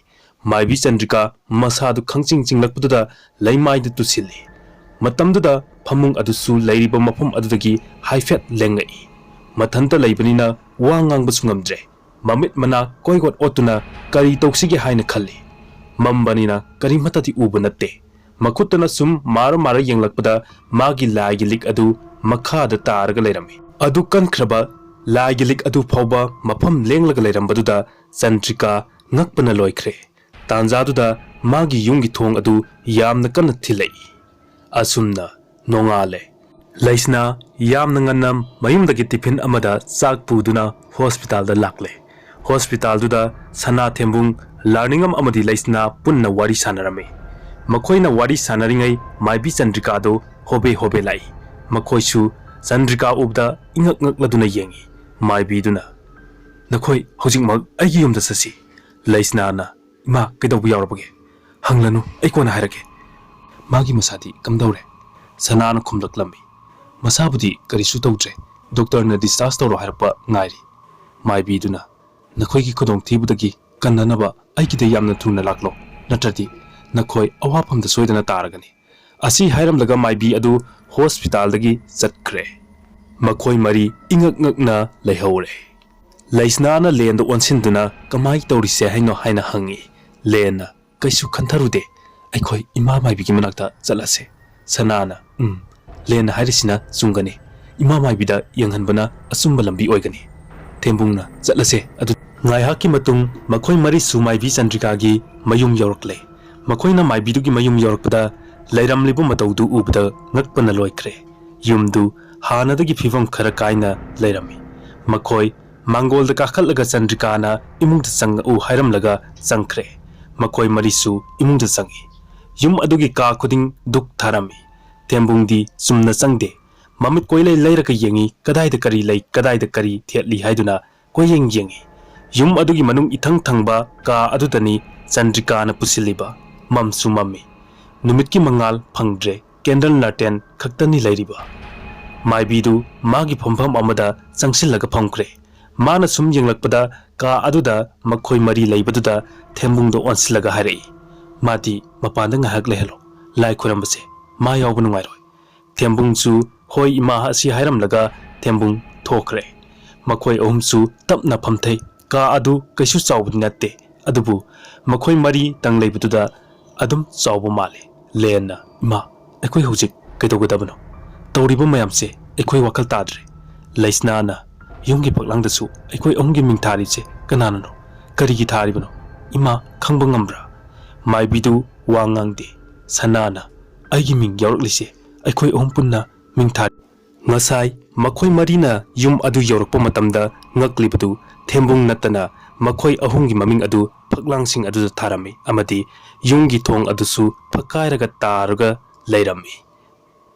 ꯃꯥꯏꯕꯤ ꯆꯟꯗ꯭ꯔꯤꯀꯥ ꯃꯁꯥꯗꯨ ꯈꯪꯆꯤꯡ ꯆꯤꯡꯂꯛꯄꯗꯨꯗ ꯂꯩꯃꯥꯏꯗ ꯇꯨꯁꯤꯜꯂꯤ꯫ ꯃꯇꯝꯗꯨꯗ ꯐꯃꯨꯡ ꯑꯗꯨꯁꯨ ꯂꯩꯔꯤꯕ ꯃꯐꯝ ꯑꯗꯨꯗꯒꯤ ꯍꯥꯏꯐꯦꯠ ꯂꯦꯡꯉꯛꯏ꯫ ꯃꯊꯟꯇ ꯂꯩꯕꯅꯤꯅ ꯋꯥ ꯉꯥꯡꯕꯁꯨ ꯉꯝꯗ꯭ꯔꯦ꯫ ꯃꯃꯤꯠ ꯃꯅꯥ ꯀꯣꯏꯒꯣꯠ ꯑꯣꯠꯇꯨꯅ ꯀꯔꯤ ꯇꯧꯁꯤꯒꯦ ꯍꯥꯏꯅ ꯈꯜꯂꯤ꯫ ꯃꯝꯕꯅꯤꯅ ꯀꯔꯤꯃꯠꯇꯗꯤ ꯎꯕ ꯅꯠꯇꯦ꯫ ꯃꯈꯨꯠꯇꯅ ꯁꯨꯝ ꯃꯥꯔ ꯃꯥꯔ ꯌꯦꯡꯂꯛꯄꯗ ꯃꯥꯒꯤ ꯂꯥꯏꯒꯤ ꯂꯤꯛ ꯑꯗꯨ ꯃꯈꯥꯗ ꯇꯥꯔꯒ ꯂꯩꯔꯝꯃꯤ꯫ ꯑꯗꯨ ꯀꯟꯈ꯭ꯔꯕ ꯂꯥꯏꯒꯤ ꯂꯤꯛ ꯑꯗꯨ ꯐꯥꯎꯕ ꯃꯐꯝ ꯂꯦꯡꯂꯒ ꯂꯩꯔꯝꯕꯗꯨꯗ ꯆꯟꯗ꯭ꯔꯤꯀꯥ ꯉꯛꯄꯅ ꯂꯣꯏꯈ꯭ꯔꯦ꯫ ꯇꯥꯟꯖꯥꯗꯨꯗ ꯃꯥꯒꯤ ꯌꯨꯝꯒꯤ ꯊꯣꯡ ꯑꯗꯨ ꯌꯥꯝꯅ ꯀꯟꯅ ꯊꯤꯜꯂꯛꯏ꯫ ꯑꯁꯨꯝꯅ ꯅꯣꯡꯉꯥꯜꯂꯦ꯫ ꯂꯩꯁꯅꯥ ꯌꯥꯝꯅ ꯉꯟꯅ ꯃꯌꯨꯝꯗꯒꯤ ꯇꯤꯐꯤꯟ ꯑꯃꯗ ꯆꯥꯛ ꯄꯨꯗꯨꯅ ꯍꯣꯁꯄꯤꯇꯥꯜꯗ ꯂꯥꯛꯂꯦ꯫ ꯍꯣꯁꯄꯤꯇꯥꯜꯗꯨꯗ ꯁꯅꯥ ꯊꯦꯝꯕꯨꯡ, ꯂꯥꯔꯅꯤꯡꯉꯝ ꯑꯃꯗꯤ ꯂꯩꯁꯅꯥ ꯄꯨꯟꯅ ꯋꯥꯔꯤ ꯁꯥꯟꯅꯔꯝꯃꯤ꯫ ꯃꯈꯣꯏꯅ ꯋꯥꯔꯤ ꯁꯥꯟꯅꯔꯤꯉꯩ ꯃꯥꯏꯕꯤ ꯆꯟꯗ꯭ꯔꯤꯀꯥꯗꯨ ꯍꯣꯕꯦ ꯍꯣꯕꯦ ꯂꯥꯛꯏ꯫ ꯃꯈꯣꯏꯁꯨ ꯆꯟꯗ꯭ꯔꯤꯀꯥ ꯎꯕꯗ ꯏꯉꯛ ꯉꯛꯂꯗꯨꯅ ꯌꯦꯡꯏ꯫ ꯃꯥꯏꯕꯤꯗꯨꯅ, "ꯅꯈꯣꯏ ꯍꯧꯖꯤꯛꯃꯛ ꯑꯩꯒꯤ ꯌꯨꯝꯗ ꯆꯠꯁꯤ꯫" ꯂꯩꯁꯅꯥꯅ, "ꯏꯃꯥ, ꯀꯩꯗꯧꯕ ꯌꯥꯎꯔꯕꯒꯦ? ꯍꯪꯂꯅꯨ, ꯑꯩ ꯀꯣꯟꯅ ꯍꯥꯏꯔꯒꯦ꯫" "ꯃꯥꯒꯤ ꯃꯁꯥꯗꯤ ꯀꯝꯗꯧꯔꯦ?" ꯁꯅꯥꯅ ꯈꯨꯝꯂꯛꯂꯝꯃꯤ꯫ "ꯃꯁꯥꯕꯨꯗꯤ ꯀꯔꯤꯁꯨ ꯇꯧꯗ꯭ꯔꯦ, ꯗꯣꯛꯇꯔꯅ ꯗꯤꯁꯆꯥꯔꯖ ꯇꯧꯔꯣ ꯍꯥꯏꯔꯛꯄ ꯉꯥꯏꯔꯤ꯫" ꯃꯥꯏꯕꯤꯗꯨꯅ, "ꯅꯈꯣꯏꯒꯤ ꯈꯨꯗꯣꯡꯊꯤꯕꯗꯒꯤ ꯀꯟꯅꯅꯕ ꯑꯩꯒꯤꯗ ꯌꯥꯝꯅ ꯊꯨꯅ ꯂꯥꯛꯂꯣ, ꯅꯠꯇ꯭ꯔꯗꯤ ꯅꯈꯣꯏ ꯑꯋꯥꯐꯝꯗ ꯁꯣꯏꯗꯅ ꯇꯥꯔꯒꯅꯤ꯫" ꯑꯁꯤ ꯍꯥꯏꯔꯝꯂꯒ ꯃꯥꯏꯕꯤ ꯑꯗꯨ ꯍꯣꯁꯄꯤꯇꯥꯜꯗꯒꯤ ꯆꯠꯈ꯭ꯔꯦ꯫ ꯃꯈꯣꯏ ꯃꯔꯤ ꯏꯉꯛ ꯉꯛꯅ ꯂꯩꯍꯧꯔꯦ꯫ ꯂꯩꯁꯅꯥꯅ ꯂꯦꯟꯗ ꯑꯣꯟꯁꯤꯟꯗꯨꯅ, "ꯀꯃꯥꯏ ꯇꯧꯔꯤꯁꯦ ꯍꯥꯏꯅꯣ?" ꯍꯥꯏꯅ ꯍꯪꯉꯤ꯫ ꯂꯦꯟꯅ, "ꯀꯩꯁꯨ ꯈꯟꯊꯔꯨꯗꯦ, ꯑꯩꯈꯣꯏ ꯏꯃꯥ ꯃꯥꯏꯕꯤꯒꯤ ꯃꯅꯥꯛꯇ ꯆꯠꯂꯁꯦ꯫ ꯁꯅꯥꯅ, "ꯎꯝ, ꯂꯦꯟꯅ ꯍꯥꯏꯔꯤꯁꯤꯅ ꯆꯨꯝꯒꯅꯤ꯫ ꯏꯃꯥ ꯃꯥꯏꯕꯤꯗ ꯌꯦꯡꯍꯟꯕꯅ ꯑꯆꯨꯝꯕ ꯂꯝꯕꯤ ꯑꯣꯏꯒꯅꯤ꯫" ꯊꯦꯝꯕꯨꯡꯅ, "ꯆꯠꯂꯁꯦ ꯑꯗꯨ꯫" ꯉꯥꯏꯍꯥꯛꯀꯤ ꯃꯇꯨꯡ ꯃꯈꯣꯏ ꯃꯔꯤꯁꯨ ꯃꯥꯏꯕꯤ ꯆꯟꯗ꯭ꯔꯤꯀꯥꯒꯤ ꯃꯌꯨꯝ ꯌꯧꯔꯛꯂꯦ꯫ ꯃꯈꯣꯏꯅ ꯃꯥꯏꯕꯤꯗꯨꯒꯤ ꯃꯌꯨꯝ ꯌꯧꯔꯛꯄꯗ ꯂꯩꯔꯝꯂꯤꯕ ꯃꯇꯧꯗꯨ ꯎꯕꯗ ꯉꯛꯄꯅ ꯂꯣꯏꯈ꯭ꯔꯦ꯫ ꯌꯨꯝꯗꯨ ꯍꯥꯟꯅꯗꯒꯤ ꯐꯤꯕꯝ ꯈꯔ ꯀꯥꯏꯅ ꯂꯩꯔꯝꯃꯤ꯫ ꯃꯈꯣꯏ ꯃꯥꯡꯒꯣꯜꯗ ꯀꯥꯈꯠꯂꯒ ꯆꯟꯗ꯭ꯔꯤꯀꯥꯅ ꯏꯃꯨꯡꯗ ꯆꯪꯉꯛꯎ ꯍꯥꯏꯔꯝꯂꯒ ꯆꯪꯈ꯭ꯔꯦ꯫ ꯃꯈꯣꯏ ꯃꯔꯤꯁꯨ ꯏꯃꯨꯡꯗ ꯆꯪꯉꯤ꯫ ꯌꯨꯝ ꯑꯗꯨꯒꯤ ꯀꯥ ꯈꯨꯗꯤꯡ ꯙꯨꯛ ꯊꯥꯔꯝꯃꯤ꯫ ꯊꯦꯝꯕꯨꯡꯗꯤ ꯆꯨꯝꯅ ꯆꯪꯗꯦ꯫ ꯃꯃꯤꯠ ꯀꯣꯏꯂꯩ ꯂꯩꯔꯒ ꯌꯦꯡꯉꯤ, ꯀꯗꯥꯏꯗ ꯀꯔꯤ ꯂꯩ, ꯀꯗꯥꯏꯗ ꯀꯔꯤ ꯊꯦꯠꯂꯤ ꯍꯥꯏꯗꯨꯅ ꯀꯣꯏꯌꯦꯡ ꯌꯦꯡꯉꯤ꯫ ꯌꯨꯝ ꯑꯗꯨꯒꯤ ꯃꯅꯨꯡ ꯏꯊꯪ ꯊꯪꯕ ꯀꯥ ꯑꯗꯨꯗꯅꯤ ꯆꯟꯗ꯭ꯔꯤꯀꯥꯅ ꯄꯨꯁꯤꯜꯂꯤꯕ꯫ ꯃꯝꯁꯨ ꯃꯝꯃꯤ꯫ ꯅꯨꯃꯤꯠꯀꯤ ꯃꯉꯥꯜ ꯐꯪꯗ꯭ꯔꯦ꯫ ꯀꯦꯟꯗꯜ ꯂꯥꯇꯦꯟ ꯈꯛꯇꯅꯤ ꯂꯩꯔꯤꯕ꯫ ꯃꯥꯏꯕꯤꯗꯨ ꯃꯥꯒꯤ ꯐꯝꯐꯝ ꯑꯃꯗ ꯆꯪꯁꯤꯜꯂꯒ ꯐꯝꯈ꯭ꯔꯦ꯫ ꯃꯥꯅ ꯁꯨꯝ ꯌꯦꯡꯂꯛꯄꯗ ꯀꯥ ꯑꯗꯨꯗ ꯃꯈꯣꯏ ꯃꯔꯤ ꯂꯩꯕꯗꯨꯗ ꯊꯦꯝꯕꯨꯡꯗ ꯑꯣꯟꯁꯤꯜꯂꯒ ꯍꯥꯏꯔꯛꯏ꯫ ꯃꯥꯗꯤ ꯃꯄꯥꯟꯗ ꯉꯥꯏꯍꯥꯛ ꯂꯩꯍꯜꯂꯣ꯫ ꯂꯥꯏ ꯈꯨꯔꯝꯕꯁꯦ ꯃꯥ ꯌꯥꯎꯕ ꯅꯨꯡꯉꯥꯏꯔꯣꯏ꯫ ꯊꯦꯝꯕꯨꯡꯁꯨ "ꯍꯣꯏ ꯏꯃꯥ" ꯑꯁꯤ ꯍꯥꯏꯔꯝꯂꯒ ꯊꯦꯝꯕꯨꯡ ꯊꯣꯛꯈ꯭ꯔꯦ꯫ ꯃꯈꯣꯏ ꯑꯍꯨꯝꯁꯨ ꯇꯞꯅ ꯐꯝꯊꯩ꯫ ꯀꯥ ꯑꯗꯨ ꯀꯩꯁꯨ ꯆꯥꯎꯕꯗꯤ ꯅꯠꯇꯦ, ꯑꯗꯨꯕꯨ ꯃꯈꯣꯏ ꯃꯔꯤꯇꯪ ꯂꯩꯕꯗꯨꯗ ꯑꯗꯨꯝ ꯆꯥꯎꯕ ꯃꯥꯜꯂꯤ꯫ ꯂꯦꯟꯅ, "ꯏꯃꯥ, ꯑꯩꯈꯣꯏ ꯍꯧꯖꯤꯛ ꯀꯩꯗꯧꯒꯗꯕꯅꯣ? ꯇꯧꯔꯤꯕ ꯃꯌꯥꯝꯁꯦ ꯑꯩꯈꯣꯏ ꯋꯥꯈꯜ ꯇꯥꯗ꯭ꯔꯦ꯫" ꯂꯩꯁꯅꯥꯅ, "ꯌꯨꯝꯒꯤ ꯐꯛꯂꯥꯡꯗꯁꯨ ꯑꯩꯈꯣꯏ ꯑꯍꯨꯝꯒꯤ ꯃꯤꯡ ꯊꯥꯔꯤꯕꯁꯦ ꯀꯅꯥꯅꯅꯣ? ꯀꯔꯤꯒꯤ ꯊꯥꯔꯤꯕꯅꯣ? ꯏꯃꯥ, ꯈꯪꯕ ꯉꯝꯕ꯭ꯔꯥ?" ꯃꯥꯏꯕꯤꯗꯨ ꯋꯥ ꯉꯥꯡꯗꯦ꯫ ꯁꯅꯥꯅ, "ꯑꯩꯒꯤ ꯃꯤꯡ ꯌꯥꯎꯔꯛꯂꯤꯁꯦ ꯑꯩꯈꯣꯏ ꯑꯍꯨꯝ ꯄꯨꯟꯅ ꯃꯤꯡ ꯊꯥꯔꯤ꯫" ꯉꯁꯥꯏ ꯃꯈꯣꯏ ꯃꯔꯤꯅ ꯌꯨꯝ ꯑꯗꯨ ꯌꯧꯔꯛꯄ ꯃꯇꯝꯗ ꯉꯛꯂꯤꯕꯗꯨ ꯊꯦꯝꯕꯨꯡ ꯅꯠꯇꯅ ꯃꯈꯣꯏ ꯑꯍꯨꯝꯒꯤ ꯃꯃꯤꯡ ꯑꯗꯨ ꯐꯛꯂꯥꯡꯁꯤꯡ ꯑꯗꯨꯗ ꯊꯥꯔꯝꯃꯤ ꯑꯃꯗꯤ ꯌꯨꯝꯒꯤ ꯊꯣꯡ ꯑꯗꯨꯁꯨ ꯐꯛꯀꯥꯏꯔꯒ ꯇꯥꯔꯒ ꯂꯩꯔꯝꯃꯤ꯫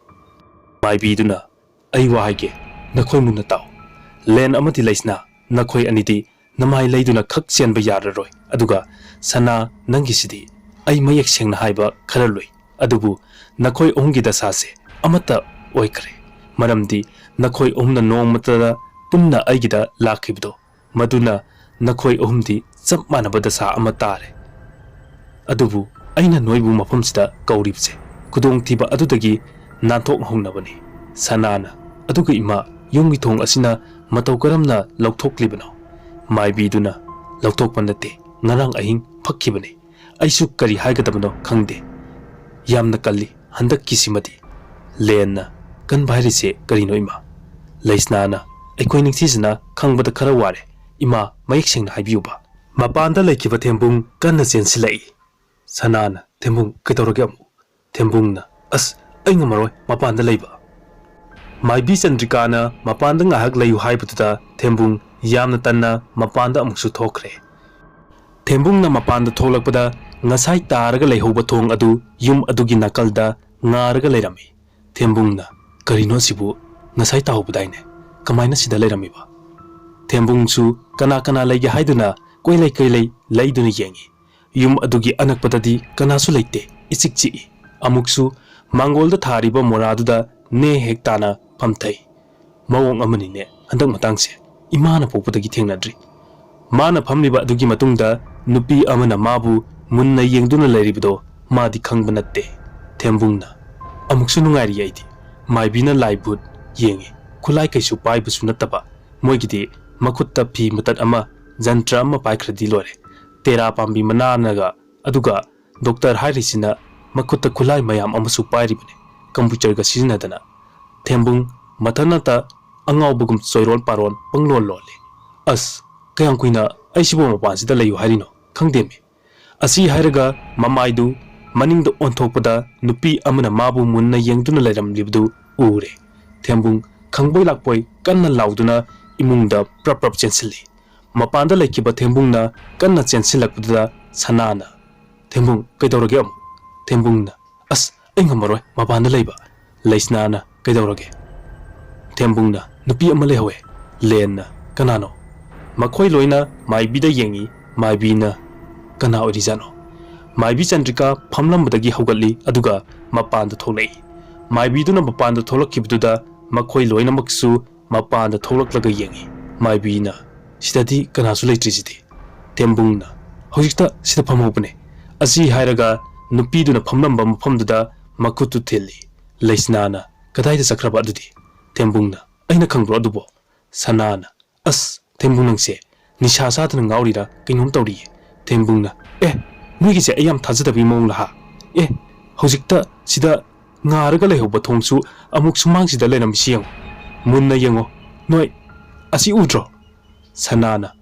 ꯃꯥꯏꯕꯤꯗꯨꯅ, "ꯑꯩ ꯋꯥ ꯍꯥꯏꯒꯦ, ꯅꯈꯣꯏ ꯃꯨꯟꯅ ꯇꯥꯎ꯫ ꯂꯦꯟ ꯑꯃꯗꯤ ꯂꯩꯁꯅꯥ, ꯅꯈꯣꯏ ꯑꯅꯤꯗꯤ ꯅꯃꯥꯏ ꯂꯩꯗꯨꯅ ꯈꯛ ꯆꯦꯟꯕ ꯌꯥꯔꯔꯣꯏ꯫ ꯑꯗꯨꯒ ꯁꯅꯥ, ꯅꯪꯒꯤꯁꯤꯗꯤ ꯑꯩ ꯃꯌꯦꯛ ꯁꯦꯡꯅ ꯍꯥꯏꯕ ꯈꯔ ꯂꯨꯏ꯫ ꯑꯗꯨꯕꯨ ꯅꯈꯣꯏ ꯑꯍꯨꯝꯒꯤ ꯗꯁꯥꯁꯦ ꯑꯃꯠꯇ ꯑꯣꯏꯈ꯭ꯔꯦ꯫ ꯃꯔꯝꯗꯤ ꯅꯈꯣꯏ ꯑꯍꯨꯝꯅ ꯅꯣꯡꯃꯇꯗ ꯄꯨꯟꯅ ꯑꯩꯒꯤꯗ ꯂꯥꯛꯈꯤꯕꯗꯣ, ꯃꯗꯨꯅ ꯅꯈꯣꯏ ꯑꯍꯨꯝꯗꯤ ꯆꯞ ꯃꯥꯟꯅꯕ ꯗꯁꯥ ꯑꯃ ꯇꯥꯔꯦ꯫ ꯑꯗꯨꯕꯨ ꯑꯩꯅ ꯅꯣꯏꯕꯨ ꯃꯐꯝꯁꯤꯗ ꯀꯧꯔꯤꯕꯁꯦ ꯈꯨꯗꯣꯡꯊꯤꯕ ꯑꯗꯨꯗꯒꯤ ꯅꯥꯟꯊꯣꯛꯍꯧꯅꯕꯅꯤ꯫" ꯁꯅꯥꯅ, "ꯑꯗꯨꯒ ꯏꯃꯥ, ꯌꯨꯝꯒꯤ ꯊꯣꯡ ꯑꯁꯤꯅ ꯃꯇꯧ ꯀꯔꯝꯅ ꯂꯧꯊꯣꯛꯂꯤꯕꯅꯣ?" ꯃꯥꯏꯕꯤꯗꯨꯅ, "ꯂꯧꯊꯣꯛꯄ ꯅꯠꯇꯦ, ꯉꯔꯥꯡ ꯑꯍꯤꯡ ꯐꯛꯈꯤꯕꯅꯤ꯫ ꯑꯩꯁꯨ ꯀꯔꯤ ꯍꯥꯏꯒꯗꯕꯅꯣ ꯈꯪꯗꯦ꯫ ꯌꯥꯝꯅ ꯀꯜꯂꯤ ꯍꯟꯗꯛꯀꯤꯁꯤꯃꯗꯤ꯫ ꯂꯦꯟꯅ, "ꯀꯟꯕ ꯍꯥꯏꯔꯤꯁꯦ ꯀꯔꯤꯅꯣ ꯏꯃꯥ?" ꯂꯩꯁꯅꯥꯅ, "ꯑꯩꯈꯣꯏ ꯅꯤꯡꯊꯤꯖꯅ ꯈꯪꯕꯗ ꯈꯔ ꯋꯥꯔꯦ꯫ ꯏꯃꯥ, ꯃꯌꯦꯛ ꯁꯦꯡꯅ ꯍꯥꯏꯕꯤꯌꯨꯕ꯫" ꯃꯄꯥꯟꯗ ꯂꯩꯈꯤꯕ ꯊꯦꯝꯕꯨꯡ ꯀꯟꯅ ꯆꯦꯟꯁꯤꯜꯂꯛꯏ꯫ ꯁꯅꯥꯅ, "ꯊꯦꯝꯕꯨꯡ, ꯀꯩꯗꯧꯔꯒꯦ ꯑꯃꯨꯛ?" ꯊꯦꯝꯕꯨꯡꯅ, "ꯑꯁ, ꯑꯩ ꯉꯝꯃꯔꯣꯏ ꯃꯄꯥꯟꯗ ꯂꯩꯕ꯫" ꯃꯥꯏꯕꯤ ꯆꯟꯗ꯭ꯔꯤꯀꯥꯅ ꯃꯄꯥꯟꯗ ꯉꯥꯏꯍꯥꯛ ꯂꯩꯌꯨ ꯍꯥꯏꯕꯗꯨꯗ ꯊꯦꯝꯕꯨꯡ ꯌꯥꯝꯅ ꯇꯟꯅ ꯃꯄꯥꯟꯗ ꯑꯃꯨꯛꯁꯨ ꯊꯣꯛꯈ꯭ꯔꯦ꯫ ꯊꯦꯝꯕꯨꯡꯅ ꯃꯄꯥꯟꯗ ꯊꯣꯛꯂꯛꯄꯗ ꯉꯁꯥꯏ ꯇꯥꯔꯒ ꯂꯩꯍꯧꯕ ꯊꯣꯡ ꯑꯗꯨ ꯌꯨꯝ ꯑꯗꯨꯒꯤ ꯅꯥꯀꯜꯗ ꯉꯥꯔꯒ ꯂꯩꯔꯝꯃꯤ꯫ ꯊꯦꯝꯕꯨꯡꯅ, "ꯀꯔꯤꯅꯣ ꯑꯁꯤꯕꯨ? ꯉꯁꯥꯏ ꯇꯥꯍꯧꯕꯗꯥꯏꯅꯦ? ꯀꯃꯥꯏꯅ ꯁꯤꯗ ꯂꯩꯔꯝꯃꯤꯕ?" ꯊꯦꯝꯕꯨꯡꯁꯨ ꯀꯅꯥ ꯀꯅꯥ ꯂꯩꯒꯦ ꯍꯥꯏꯗꯨꯅ ꯀꯣꯏꯂꯩ ꯀꯣꯏꯂꯩ ꯂꯩꯗꯨꯅ ꯌꯦꯡꯉꯤ꯫ ꯌꯨꯝ ꯑꯗꯨꯒꯤ ꯑꯅꯛꯄꯗꯗꯤ ꯀꯅꯥꯁꯨ ꯂꯩꯇꯦ, ꯏꯆꯤꯛ ꯆꯤꯛꯏ꯫ ꯑꯃꯨꯛꯁꯨ ꯃꯥꯡꯒꯣꯜꯗ ꯊꯥꯔꯤꯕ ꯃꯣꯔꯥꯗꯨꯗ ꯅꯦ ꯍꯦꯛ ꯇꯥꯅ ꯐꯝꯊꯩ꯫ ꯃꯑꯣꯡ ꯑꯃꯅꯤꯅꯦ ꯍꯟꯗꯛ ꯃꯇꯥꯡꯁꯦ, ꯏꯃꯥꯅ ꯄꯣꯛꯄꯗꯒꯤ ꯊꯦꯡꯅꯗ꯭ꯔꯤ꯫ ꯃꯥꯅ ꯐꯝꯂꯤꯕ ꯑꯗꯨꯒꯤ ꯃꯇꯨꯡꯗ ꯅꯨꯄꯤ ꯑꯃꯅ ꯃꯥꯕꯨ ꯃꯨꯟꯅ ꯌꯦꯡꯗꯨꯅ ꯂꯩꯔꯤꯕꯗꯣ ꯃꯥꯗꯤ ꯈꯪꯕ ꯅꯠꯇꯦ꯫ ꯊꯦꯝꯕꯨꯡꯅ, "ꯑꯃꯨꯛꯁꯨ ꯅꯨꯡꯉꯥꯏꯔꯤ ꯑꯩꯗꯤ꯫ ꯃꯥꯏꯕꯤꯅ ꯂꯥꯏ ꯚꯨꯠ ꯌꯦꯡꯉꯤ, ꯈꯨꯠꯂꯥꯏ ꯀꯩꯁꯨ ꯄꯥꯏꯕꯁꯨ ꯅꯠꯇꯕ, ꯃꯣꯏꯒꯤꯗꯤ ꯃꯈꯨꯠꯇ ꯐꯤ ꯃꯇꯠ ꯑꯃ, ꯖꯟꯇ꯭ꯔ ꯑꯃ ꯄꯥꯏꯈ꯭ꯔꯗꯤ ꯂꯣꯏꯔꯦ꯫ ꯇꯦꯔꯥ ꯄꯥꯝꯕꯤ ꯃꯅꯥꯅꯒ, ꯑꯗꯨꯒ ꯗꯣꯛꯇꯔ ꯍꯥꯏꯔꯤꯁꯤꯅ ꯃꯈꯨꯠꯇ ꯈꯨꯠꯂꯥꯏ ꯃꯌꯥꯝ ꯑꯃꯁꯨ ꯄꯥꯏꯔꯤꯕꯅꯤ, ꯀꯝꯄ꯭ꯌꯨꯇꯔꯒ ꯁꯤꯖꯤꯟꯅꯗꯅ꯫" ꯊꯦꯝꯕꯨꯡ ꯃꯊꯟꯇ ꯑꯉꯥꯎꯕꯒꯨꯝ ꯆꯣꯏꯔꯣꯜ ꯄꯥꯔꯣꯜ ꯄꯪꯂꯣꯜ ꯂꯣꯜꯂꯤ꯫ "ꯑꯁ, ꯀꯌꯥꯝ ꯀꯨꯏꯅ ꯑꯩꯁꯤꯕꯨ ꯃꯄꯥꯟꯁꯤꯗ ꯂꯩꯌꯨ ꯍꯥꯏꯔꯤꯅꯣ ꯈꯪꯗꯦꯃꯤ?" ꯑꯁꯤ ꯍꯥꯏꯔꯒ ꯃꯃꯥꯏꯗꯨ ꯃꯅꯤꯡꯗ ꯑꯣꯟꯊꯣꯛꯄꯗ ꯅꯨꯄꯤ ꯑꯃꯅ ꯃꯥꯕꯨ ꯃꯨꯟꯅ ꯌꯦꯡꯗꯨꯅ ꯂꯩꯔꯝꯂꯤꯕꯗꯨ ꯎꯔꯦ꯫ ꯊꯦꯝꯕꯨꯡ ꯈꯪꯕꯣꯏ ꯂꯥꯛꯄꯣꯏ ꯀꯟꯅ ꯂꯥꯎꯗꯨꯅ ꯏꯃꯨꯡꯗ ꯄ꯭ꯔꯞ ꯄ꯭ꯔꯞ ꯆꯦꯟꯁꯤꯜꯂꯤ꯫ ꯃꯄꯥꯟꯗ ꯂꯩꯈꯤꯕ ꯊꯦꯝꯕꯨꯡꯅ ꯀꯟꯅ ꯆꯦꯟꯁꯤꯜꯂꯛꯄꯗꯨꯗ ꯁꯅꯥꯅ, "ꯊꯦꯝꯕꯨꯡ, ꯀꯩꯗꯧꯔꯒꯦ ꯑꯃꯨꯛ?" ꯊꯦꯝꯕꯨꯡꯅ, "ꯑꯁ, ꯑꯩ ꯉꯝꯃꯔꯣꯏ ꯃꯄꯥꯟꯗ ꯂꯩꯕ꯫" ꯂꯩꯁꯅꯥꯅ, "ꯀꯩꯗꯧꯔꯒꯦ?" ꯊꯦꯝꯕꯨꯡꯅ, "ꯅꯨꯄꯤ ꯑꯃ ꯂꯩꯍꯧꯋꯦ꯫" ꯂꯦꯟꯅ, "ꯀꯅꯥꯅꯣ?" ꯃꯈꯣꯏ ꯂꯣꯏꯅ ꯃꯥꯏꯕꯤꯗ ꯌꯦꯡꯉꯤ꯫ ꯃꯥꯏꯕꯤꯅ, "ꯀꯅꯥ ꯑꯣꯏꯔꯤꯖꯥꯠꯅꯣ?" ꯃꯥꯏꯕꯤ ꯆꯟꯗ꯭ꯔꯤꯀꯥ ꯐꯝꯂꯝꯕꯗꯒꯤ ꯍꯧꯒꯠꯂꯤ, ꯑꯗꯨꯒ ꯃꯄꯥꯟꯗ ꯊꯣꯛꯂꯛꯏ꯫ ꯃꯥꯏꯕꯤꯗꯨꯅ ꯃꯄꯥꯟꯗ ꯊꯣꯛꯂꯛꯈꯤꯕꯗꯨꯗ ꯃꯈꯣꯏ ꯂꯣꯏꯅꯃꯛꯁꯨ ꯃꯄꯥꯟꯗ ꯊꯣꯛꯂꯛꯂꯒ ꯌꯦꯡꯉꯤ꯫ ꯃꯥꯏꯕꯤꯅ, "ꯁꯤꯗꯗꯤ ꯀꯅꯥꯁꯨ ꯂꯩꯇ꯭ꯔꯤꯁꯤꯗꯤ?" ꯊꯦꯝꯕꯨꯡꯅ, "ꯍꯧꯖꯤꯛꯇ ꯁꯤꯗ ꯐꯝꯍꯧꯕꯅꯦ꯫" ꯑꯁꯤ ꯍꯥꯏꯔꯒ ꯅꯨꯄꯤꯗꯨꯅ ꯐꯝꯂꯝꯕ ꯃꯐꯝꯗꯨꯗ ꯃꯈꯨꯠꯇꯨ ꯊꯤꯜꯂꯤ꯫ ꯂꯩꯁꯅꯥꯅ, "ꯀꯗꯥꯏꯗ ꯆꯠꯈ꯭ꯔꯕ ꯑꯗꯨꯗꯤ?" ꯊꯦꯝꯕꯨꯡꯅ, "ꯑꯩꯅ ꯈꯪꯕ꯭ꯔꯣ ꯑꯗꯨꯕꯣ?" ꯁꯅꯥꯅ, "ꯑꯁ, ꯊꯦꯝꯕꯨꯡ ꯅꯪꯁꯦ ꯅꯤꯁꯥ ꯆꯥꯗꯅ ꯉꯥꯎꯔꯤꯔꯥ ꯀꯩꯅꯣꯝ ꯇꯧꯔꯤꯌꯦ꯫" ꯊꯦꯝꯕꯨꯡꯅ, "ꯑꯦ, ꯅꯣꯏꯒꯤꯁꯦ ꯑꯩ ꯌꯥꯝ ꯊꯥꯖꯗꯕꯒꯤ ꯃꯑꯣꯡ ꯂ ꯍꯥ? ꯑꯦ, ꯍꯧꯖꯤꯛꯇ ꯁꯤꯗ ꯉꯥꯔꯒ ꯂꯩꯍꯧꯕ ꯊꯣꯡꯁꯨ ꯑꯃꯨꯛ ꯁꯨꯃꯥꯡꯁꯤꯗ ꯂꯩꯔꯝꯃꯤꯁꯤ ꯌꯦꯡꯉꯣ꯫ ꯃꯨꯟꯅ ꯌꯦꯡꯉꯣ꯫ ꯅꯣꯏ ꯑꯁꯤ ꯎꯗ꯭ꯔꯣ?" ꯁꯅꯥꯅ,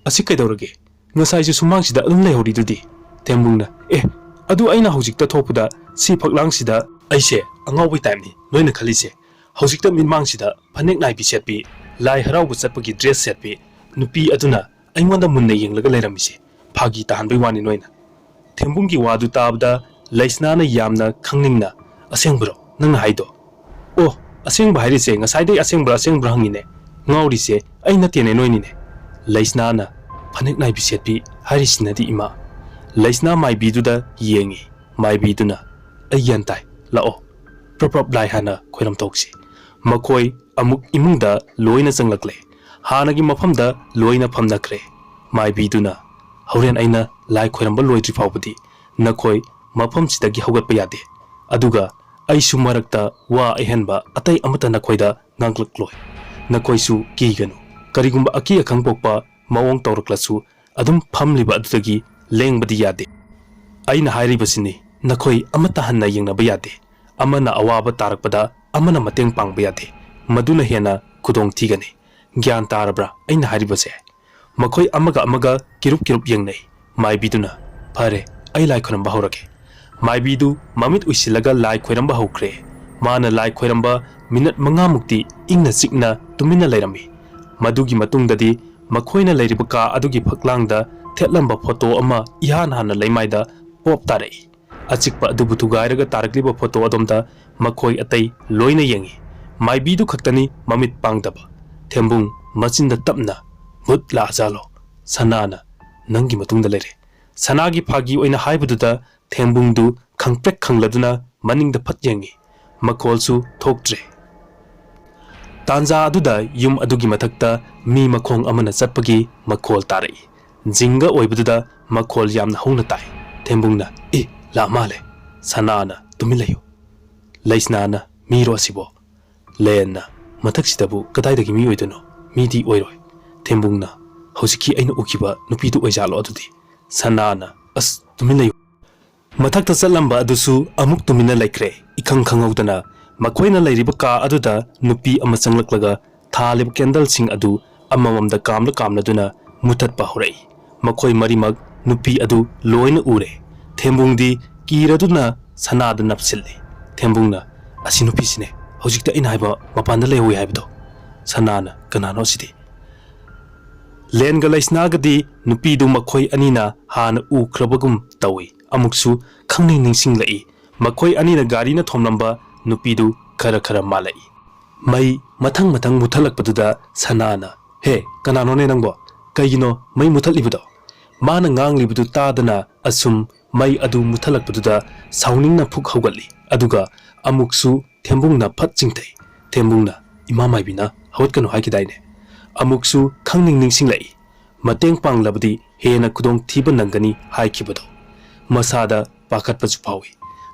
"ꯑꯁꯤ ꯀꯩꯗꯧꯔꯒꯦ? ꯉꯁꯥꯏꯁꯨ ꯁꯨꯃꯥꯡꯁꯤꯗ ꯑꯗꯨꯝ ꯂꯩꯍꯧꯔꯤꯗꯨꯗꯤ?" ꯊꯦꯝꯕꯨꯡꯅ, "ꯑꯦ, ꯑꯗꯨ ꯑꯩꯅ ꯍꯧꯖꯤꯛꯇ ꯊꯣꯛꯄꯗ ꯁꯤ ꯐꯛꯂꯥꯡꯁꯤꯗ ꯑꯩꯁꯦ ꯑꯉꯥꯎꯕꯩ ꯇꯥꯏꯞꯅꯤ ꯅꯣꯏꯅ ꯈꯜꯂꯤꯁꯦ꯫ ꯍꯧꯖꯤꯛꯇ ꯃꯤꯠꯃꯥꯡꯁꯤꯗ ꯐꯅꯦꯛ ꯅꯥꯏꯕꯤ ꯁꯦꯠꯄꯤ, ꯂꯥꯏ ꯍꯔꯥꯎꯕ ꯆꯠꯄꯒꯤ ꯗ꯭ꯔꯦꯁ ꯁꯦꯠꯄꯤ ꯅꯨꯄꯤ ꯑꯗꯨꯅ ꯑꯩꯉꯣꯟꯗ ꯃꯨꯟꯅ ꯌꯦꯡꯂꯒ ꯂꯩꯔꯝꯃꯤꯁꯦ ꯐꯥꯒꯤ ꯇꯥꯍꯟꯕꯩ ꯋꯥꯅꯤ ꯅꯣꯏꯅ꯫" ꯊꯦꯝꯕꯨꯡꯒꯤ ꯋꯥꯗꯨ ꯇꯥꯕꯗ ꯂꯩꯁꯅꯥꯅ ꯌꯥꯝꯅ ꯈꯪꯅꯤꯡꯅ, "ꯑꯁꯦꯡꯕꯔꯣ ꯅꯪꯅ ꯍꯥꯏꯗꯣ?" "ꯑꯣ, ꯑꯁꯦꯡꯕ ꯍꯥꯏꯔꯤꯁꯦ ꯉꯁꯥꯏꯗꯩ ꯑꯁꯦꯡꯕ꯭ꯔꯥ ꯑꯁꯦꯡꯕ꯭ꯔꯥ ꯍꯪꯉꯤꯅꯦ꯫ ꯉꯥꯎꯔꯤꯁꯦ ꯑꯩ ꯅꯠꯇꯦꯅꯦ ꯅꯣꯏꯅꯤꯅꯦ꯫" ꯂꯩꯁꯅꯥꯅ ꯐꯅꯦꯛ ꯅꯥꯏꯕꯤ ꯁꯦꯠꯄꯤ ꯍꯥꯏꯔꯤꯁꯤꯅꯗꯤ ꯏꯃꯥ꯫ ꯂꯩꯁꯅꯥ ꯃꯥꯏꯕꯤꯗꯨꯗ ꯌꯦꯡꯉꯤ꯫ ꯃꯥꯏꯕꯤꯗꯨꯅ, "ꯑꯩ ꯒ꯭ꯌꯥꯟ ꯇꯥꯏ, ꯂꯥꯛꯑꯣ꯫ ꯄ꯭ꯔꯞ ꯄ꯭ꯔꯞ ꯂꯥꯏ ꯍꯥꯟꯅ ꯈꯣꯏꯔꯝ ꯊꯣꯛꯁꯤ꯫" ꯃꯈꯣꯏ ꯑꯃꯨꯛ ꯏꯃꯨꯡꯗ ꯂꯣꯏꯅ ꯆꯪꯂꯛꯂꯦ꯫ ꯍꯥꯟꯅꯒꯤ ꯃꯐꯝꯗ ꯂꯣꯏꯅ ꯐꯝꯅꯈ꯭ꯔꯦ꯫ ꯃꯥꯏꯕꯤꯗꯨꯅ, "ꯍꯣꯔꯦꯟ ꯑꯩꯅ ꯂꯥꯏ ꯈꯣꯏꯔꯝꯕ ꯂꯣꯏꯗ꯭ꯔꯤ ꯐꯥꯎꯕꯗꯤ ꯅꯈꯣꯏ ꯃꯐꯝꯁꯤꯗꯒꯤ ꯍꯧꯒꯠꯄ ꯌꯥꯗꯦ꯫ ꯑꯗꯨꯒ ꯑꯩꯁꯨ ꯃꯔꯛꯇ ꯋꯥ ꯑꯍꯦꯟꯕ ꯑꯇꯩ ꯑꯃꯠꯇ ꯅꯈꯣꯏꯗ ꯉꯥꯡꯂꯛꯂꯣꯏ꯫ ꯅꯈꯣꯏꯁꯨ ꯀꯤꯒꯅꯨ꯫ ꯀꯔꯤꯒꯨꯝꯕ ꯑꯀꯤ ꯑꯈꯪ ꯄꯣꯛꯄ ꯃꯑꯣꯡ ꯇꯧꯔꯛꯂꯁꯨ ꯑꯗꯨꯝ ꯐꯝꯂꯤꯕ ꯑꯗꯨꯗꯒꯤ ꯂꯦꯡꯕꯗꯤ ꯌꯥꯗꯦ꯫ ꯑꯩꯅ ꯍꯥꯏꯔꯤꯕꯁꯤꯅꯤ, ꯅꯈꯣꯏ ꯑꯃꯠꯇ ꯍꯟꯅ ꯌꯦꯡꯅꯕ ꯌꯥꯗꯦ꯫ ꯑꯃꯅ ꯑꯋꯥꯕ ꯇꯥꯔꯛꯄꯗ ꯑꯃꯅ ꯃꯇꯦꯡ ꯄꯥꯡꯕ ꯌꯥꯗꯦ꯫ ꯃꯗꯨꯅ ꯍꯦꯟꯅ ꯈꯨꯗꯣꯡ ꯊꯤꯒꯅꯤ꯫ ꯒ꯭ꯌꯥꯟ ꯇꯥꯔꯕ꯭ꯔꯥ ꯑꯩꯅ ꯍꯥꯏꯔꯤꯕꯁꯦ?" ꯃꯈꯣꯏ ꯑꯃꯒ ꯑꯃꯒ ꯀꯤꯔꯨꯞ ꯀꯤꯔꯨꯞ ꯌꯦꯡꯅꯩ꯫ ꯃꯥꯏꯕꯤꯗꯨꯅ, "ꯐꯔꯦ, ꯑꯩ ꯂꯥꯏ ꯈꯨꯔꯨꯝꯕ ꯍꯧꯔꯒꯦ꯫" ꯃꯥꯏꯕꯤꯗꯨ ꯃꯃꯤꯠ ꯎꯏꯁꯤꯜꯂꯒ ꯂꯥꯏ ꯈꯣꯏꯔꯝꯕ ꯍꯧꯈ꯭ꯔꯦ꯫ ꯃꯥꯅ ꯂꯥꯏ ꯈꯣꯏꯔꯝꯕ ꯃꯤꯅꯠ ꯃꯉꯥꯃꯨꯛꯇꯤ ꯏꯪꯅ ꯆꯤꯛꯅ ꯇꯨꯃꯤꯟꯅ ꯂꯩꯔꯝꯃꯤ꯫ ꯃꯗꯨꯒꯤ ꯃꯇꯨꯡꯗꯗꯤ ꯃꯈꯣꯏꯅ ꯂꯩꯔꯤꯕ ꯀꯥ ꯑꯗꯨꯒꯤ ꯐꯛꯂꯥꯡꯗ ꯊꯦꯠꯂꯝꯕ ꯐꯣꯇꯣ ꯑꯃ ꯏꯍꯥꯟ ꯍꯥꯟꯅ ꯂꯩꯃꯥꯏꯗ ꯄꯣꯞ ꯇꯥꯔꯛꯏ꯫ ꯑꯆꯤꯛꯄ ꯑꯗꯨꯕꯨ ꯊꯨꯒꯥꯏꯔꯒ ꯇꯥꯔꯛꯂꯤꯕ ꯐꯣꯇꯣ ꯑꯗꯣꯝꯗ ꯃꯈꯣꯏ ꯑꯇꯩ ꯂꯣꯏꯅ ꯌꯦꯡꯏ꯫ ꯃꯥꯏꯕꯤꯗꯨ ꯈꯛꯇꯅꯤ ꯃꯃꯤꯠ ꯄꯥꯡꯗꯕ꯫ ꯊꯦꯝꯕꯨꯡ ꯃꯆꯤꯟꯗ ꯇꯞꯅ, "ꯚꯨꯠ ꯂꯥꯛꯑꯖꯥꯠꯂꯣ?" ꯁꯅꯥꯅ, "ꯅꯪꯒꯤ ꯃꯇꯨꯡꯗ ꯂꯩꯔꯦ꯫" ꯁꯅꯥꯒꯤ ꯐꯥꯒꯤ ꯑꯣꯏꯅ ꯍꯥꯏꯕꯗꯨꯗ ꯊꯦꯝꯕꯨꯡꯗꯨ ꯈꯪꯄ꯭ꯔꯦꯛ ꯈꯪꯂꯗꯨꯅ ꯃꯅꯤꯡꯗ ꯐꯠ ꯌꯦꯡꯏ꯫ ꯃꯈꯣꯜꯁꯨ ꯊꯣꯛꯇ꯭ꯔꯦ꯫ ꯇꯥꯟꯖꯥ ꯑꯗꯨꯗ ꯌꯨꯝ ꯑꯗꯨꯒꯤ ꯃꯊꯛꯇ ꯃꯤ ꯃꯈꯣꯡ ꯑꯃꯅ ꯆꯠꯄꯒꯤ ꯃꯈꯣꯜ ꯇꯥꯔꯛꯏ꯫ ꯖꯤꯡꯒ ꯑꯣꯏꯕꯗꯨꯗ ꯃꯈꯣꯜ ꯌꯥꯝꯅ ꯍꯧꯅ ꯇꯥꯏ꯫ ꯊꯦꯝꯕꯨꯡꯅ, "ꯏ, ꯂꯥꯛ ꯃꯥꯜꯂꯦ꯫" ꯁꯅꯥꯅ, "ꯇꯨꯃꯤꯟ ꯂꯩꯌꯨ꯫" ꯂꯩꯁꯅꯥꯅ, "ꯃꯤꯔꯣ ꯑꯁꯤꯕꯣ?" ꯂꯦꯟꯅ, "ꯃꯊꯛꯁꯤꯗꯕꯨ ꯀꯗꯥꯏꯗꯒꯤ ꯃꯤ ꯑꯣꯏꯗꯣꯏꯅꯣ? ꯃꯤꯗꯤ ꯑꯣꯏꯔꯣꯏ꯫" ꯊꯦꯝꯕꯨꯡꯅ, "ꯍꯧꯖꯤꯛꯀꯤ ꯑꯩꯅ ꯎꯈꯤꯕ ꯅꯨꯄꯤꯗꯨ ꯑꯣꯏꯖꯥꯠꯂꯣ ꯑꯗꯨꯗꯤ?" ꯁꯅꯥꯅ, "ꯑꯁ, ꯇꯨꯃꯤꯟ ꯂꯩꯌꯨ꯫" ꯃꯊꯛꯇ ꯆꯠꯂꯝꯕ ꯑꯗꯨꯁꯨ ꯑꯃꯨꯛ ꯇꯨꯃꯤꯟꯅ ꯂꯩꯈ꯭ꯔꯦ꯫ ꯏꯈꯪ ꯈꯪꯍꯧꯗꯅ ꯃꯈꯣꯏꯅ ꯂꯩꯔꯤꯕ ꯀꯥ ꯑꯗꯨꯗ ꯅꯨꯄꯤ ꯑꯃ ꯆꯪꯂꯛꯂꯒ ꯊꯥꯜꯂꯤꯕ ꯀꯦꯟꯗꯜꯁꯤꯡ ꯑꯗꯨ ꯑꯃꯃꯝꯗ ꯀꯥꯝꯂ ꯀꯥꯝꯂꯗꯨꯅ ꯃꯨꯊꯠꯄ ꯍꯧꯔꯛꯏ꯫ ꯃꯈꯣꯏ ꯃꯔꯤꯃꯛ ꯅꯨꯄꯤ ꯑꯗꯨ ꯂꯣꯏꯅ ꯎꯔꯦ꯫ ꯊꯦꯝꯕꯨꯡꯗꯤ ꯀꯤꯔꯗꯨꯅ ꯁꯅꯥꯗ ꯅꯞꯁꯤꯜꯂꯤ꯫ ꯊꯦꯝꯕꯨꯡꯅ, "ꯑꯁꯤ ꯅꯨꯄꯤꯁꯤꯅꯦ ꯍꯧꯖꯤꯛꯇ ꯑꯩꯅ ꯍꯥꯏꯕ ꯃꯄꯥꯟꯗ ꯂꯩꯍꯧꯏ ꯍꯥꯏꯕꯗꯣ?" ꯁꯅꯥꯅ, "ꯀꯅꯥꯅꯣ ꯑꯁꯤꯗꯤ?" ꯂꯦꯟꯒ ꯂꯩꯁꯅꯥꯒꯗꯤ ꯅꯨꯄꯤꯗꯨ ꯃꯈꯣꯏ ꯑꯅꯤꯅ ꯍꯥꯟꯅ ꯎꯈ꯭ꯔꯕꯒꯨꯝ ꯇꯧꯏ꯫ ꯑꯃꯨꯛꯁꯨ ꯈꯪꯅꯤꯡ ꯅꯤꯡꯁꯤꯡꯂꯛꯏ꯫ ꯃꯈꯣꯏ ꯑꯅꯤꯅ ꯒꯥꯔꯤꯅ ꯊꯣꯝꯂꯝꯕ ꯅꯨꯄꯤꯗꯨ ꯈꯔ ꯈꯔ ꯃꯥꯜꯂꯛꯏ꯫ ꯃꯩ ꯃꯊꯪ ꯃꯊꯪ ꯃꯨꯊꯠꯂꯛꯄꯗꯨꯗ ꯁꯅꯥꯅ, "ꯍꯦ, ꯀꯅꯥꯅꯣꯅꯦ ꯅꯪꯕꯣ? ꯀꯩꯒꯤꯅꯣ ꯃꯩ ꯃꯨꯊꯠꯂꯤꯕꯗꯣ?" ꯃꯥꯅ ꯉꯥꯡꯂꯤꯕꯗꯨ ꯇꯥꯗꯅ ꯑꯁꯨꯝ ꯃꯩ ꯑꯗꯨ ꯃꯨꯊꯠꯂꯛꯄꯗꯨꯗ ꯁꯥꯎꯅꯤꯡꯅ ꯐꯨꯛ ꯍꯧꯒꯠꯂꯤ꯫ ꯑꯗꯨꯒ ꯑꯃꯨꯛꯁꯨ ꯊꯦꯝꯕꯨꯡꯅ ꯐꯠ ꯆꯤꯡꯊꯩ꯫ ꯊꯦꯝꯕꯨꯡꯅ, "ꯏꯃꯥ ꯃꯥꯏꯕꯤꯅ ꯍꯧꯒꯠꯀꯅꯨ ꯍꯥꯏꯈꯤꯗꯥꯏꯅꯦ?" ꯑꯃꯨꯛꯁꯨ ꯈꯪꯅꯤꯡ ꯅꯤꯡꯁꯤꯡꯂꯛꯏ꯫ ꯃꯇꯦꯡ ꯄꯥꯡꯂꯕꯗꯤ ꯍꯦꯟꯅ ꯈꯨꯗꯣꯡ ꯊꯤꯕ ꯅꯪꯒꯅꯤ ꯍꯥꯏꯈꯤꯕꯗꯣ꯫ ꯃꯁꯥꯗ ꯄꯥꯈꯠꯄꯁꯨ ꯐꯥꯎꯏ꯫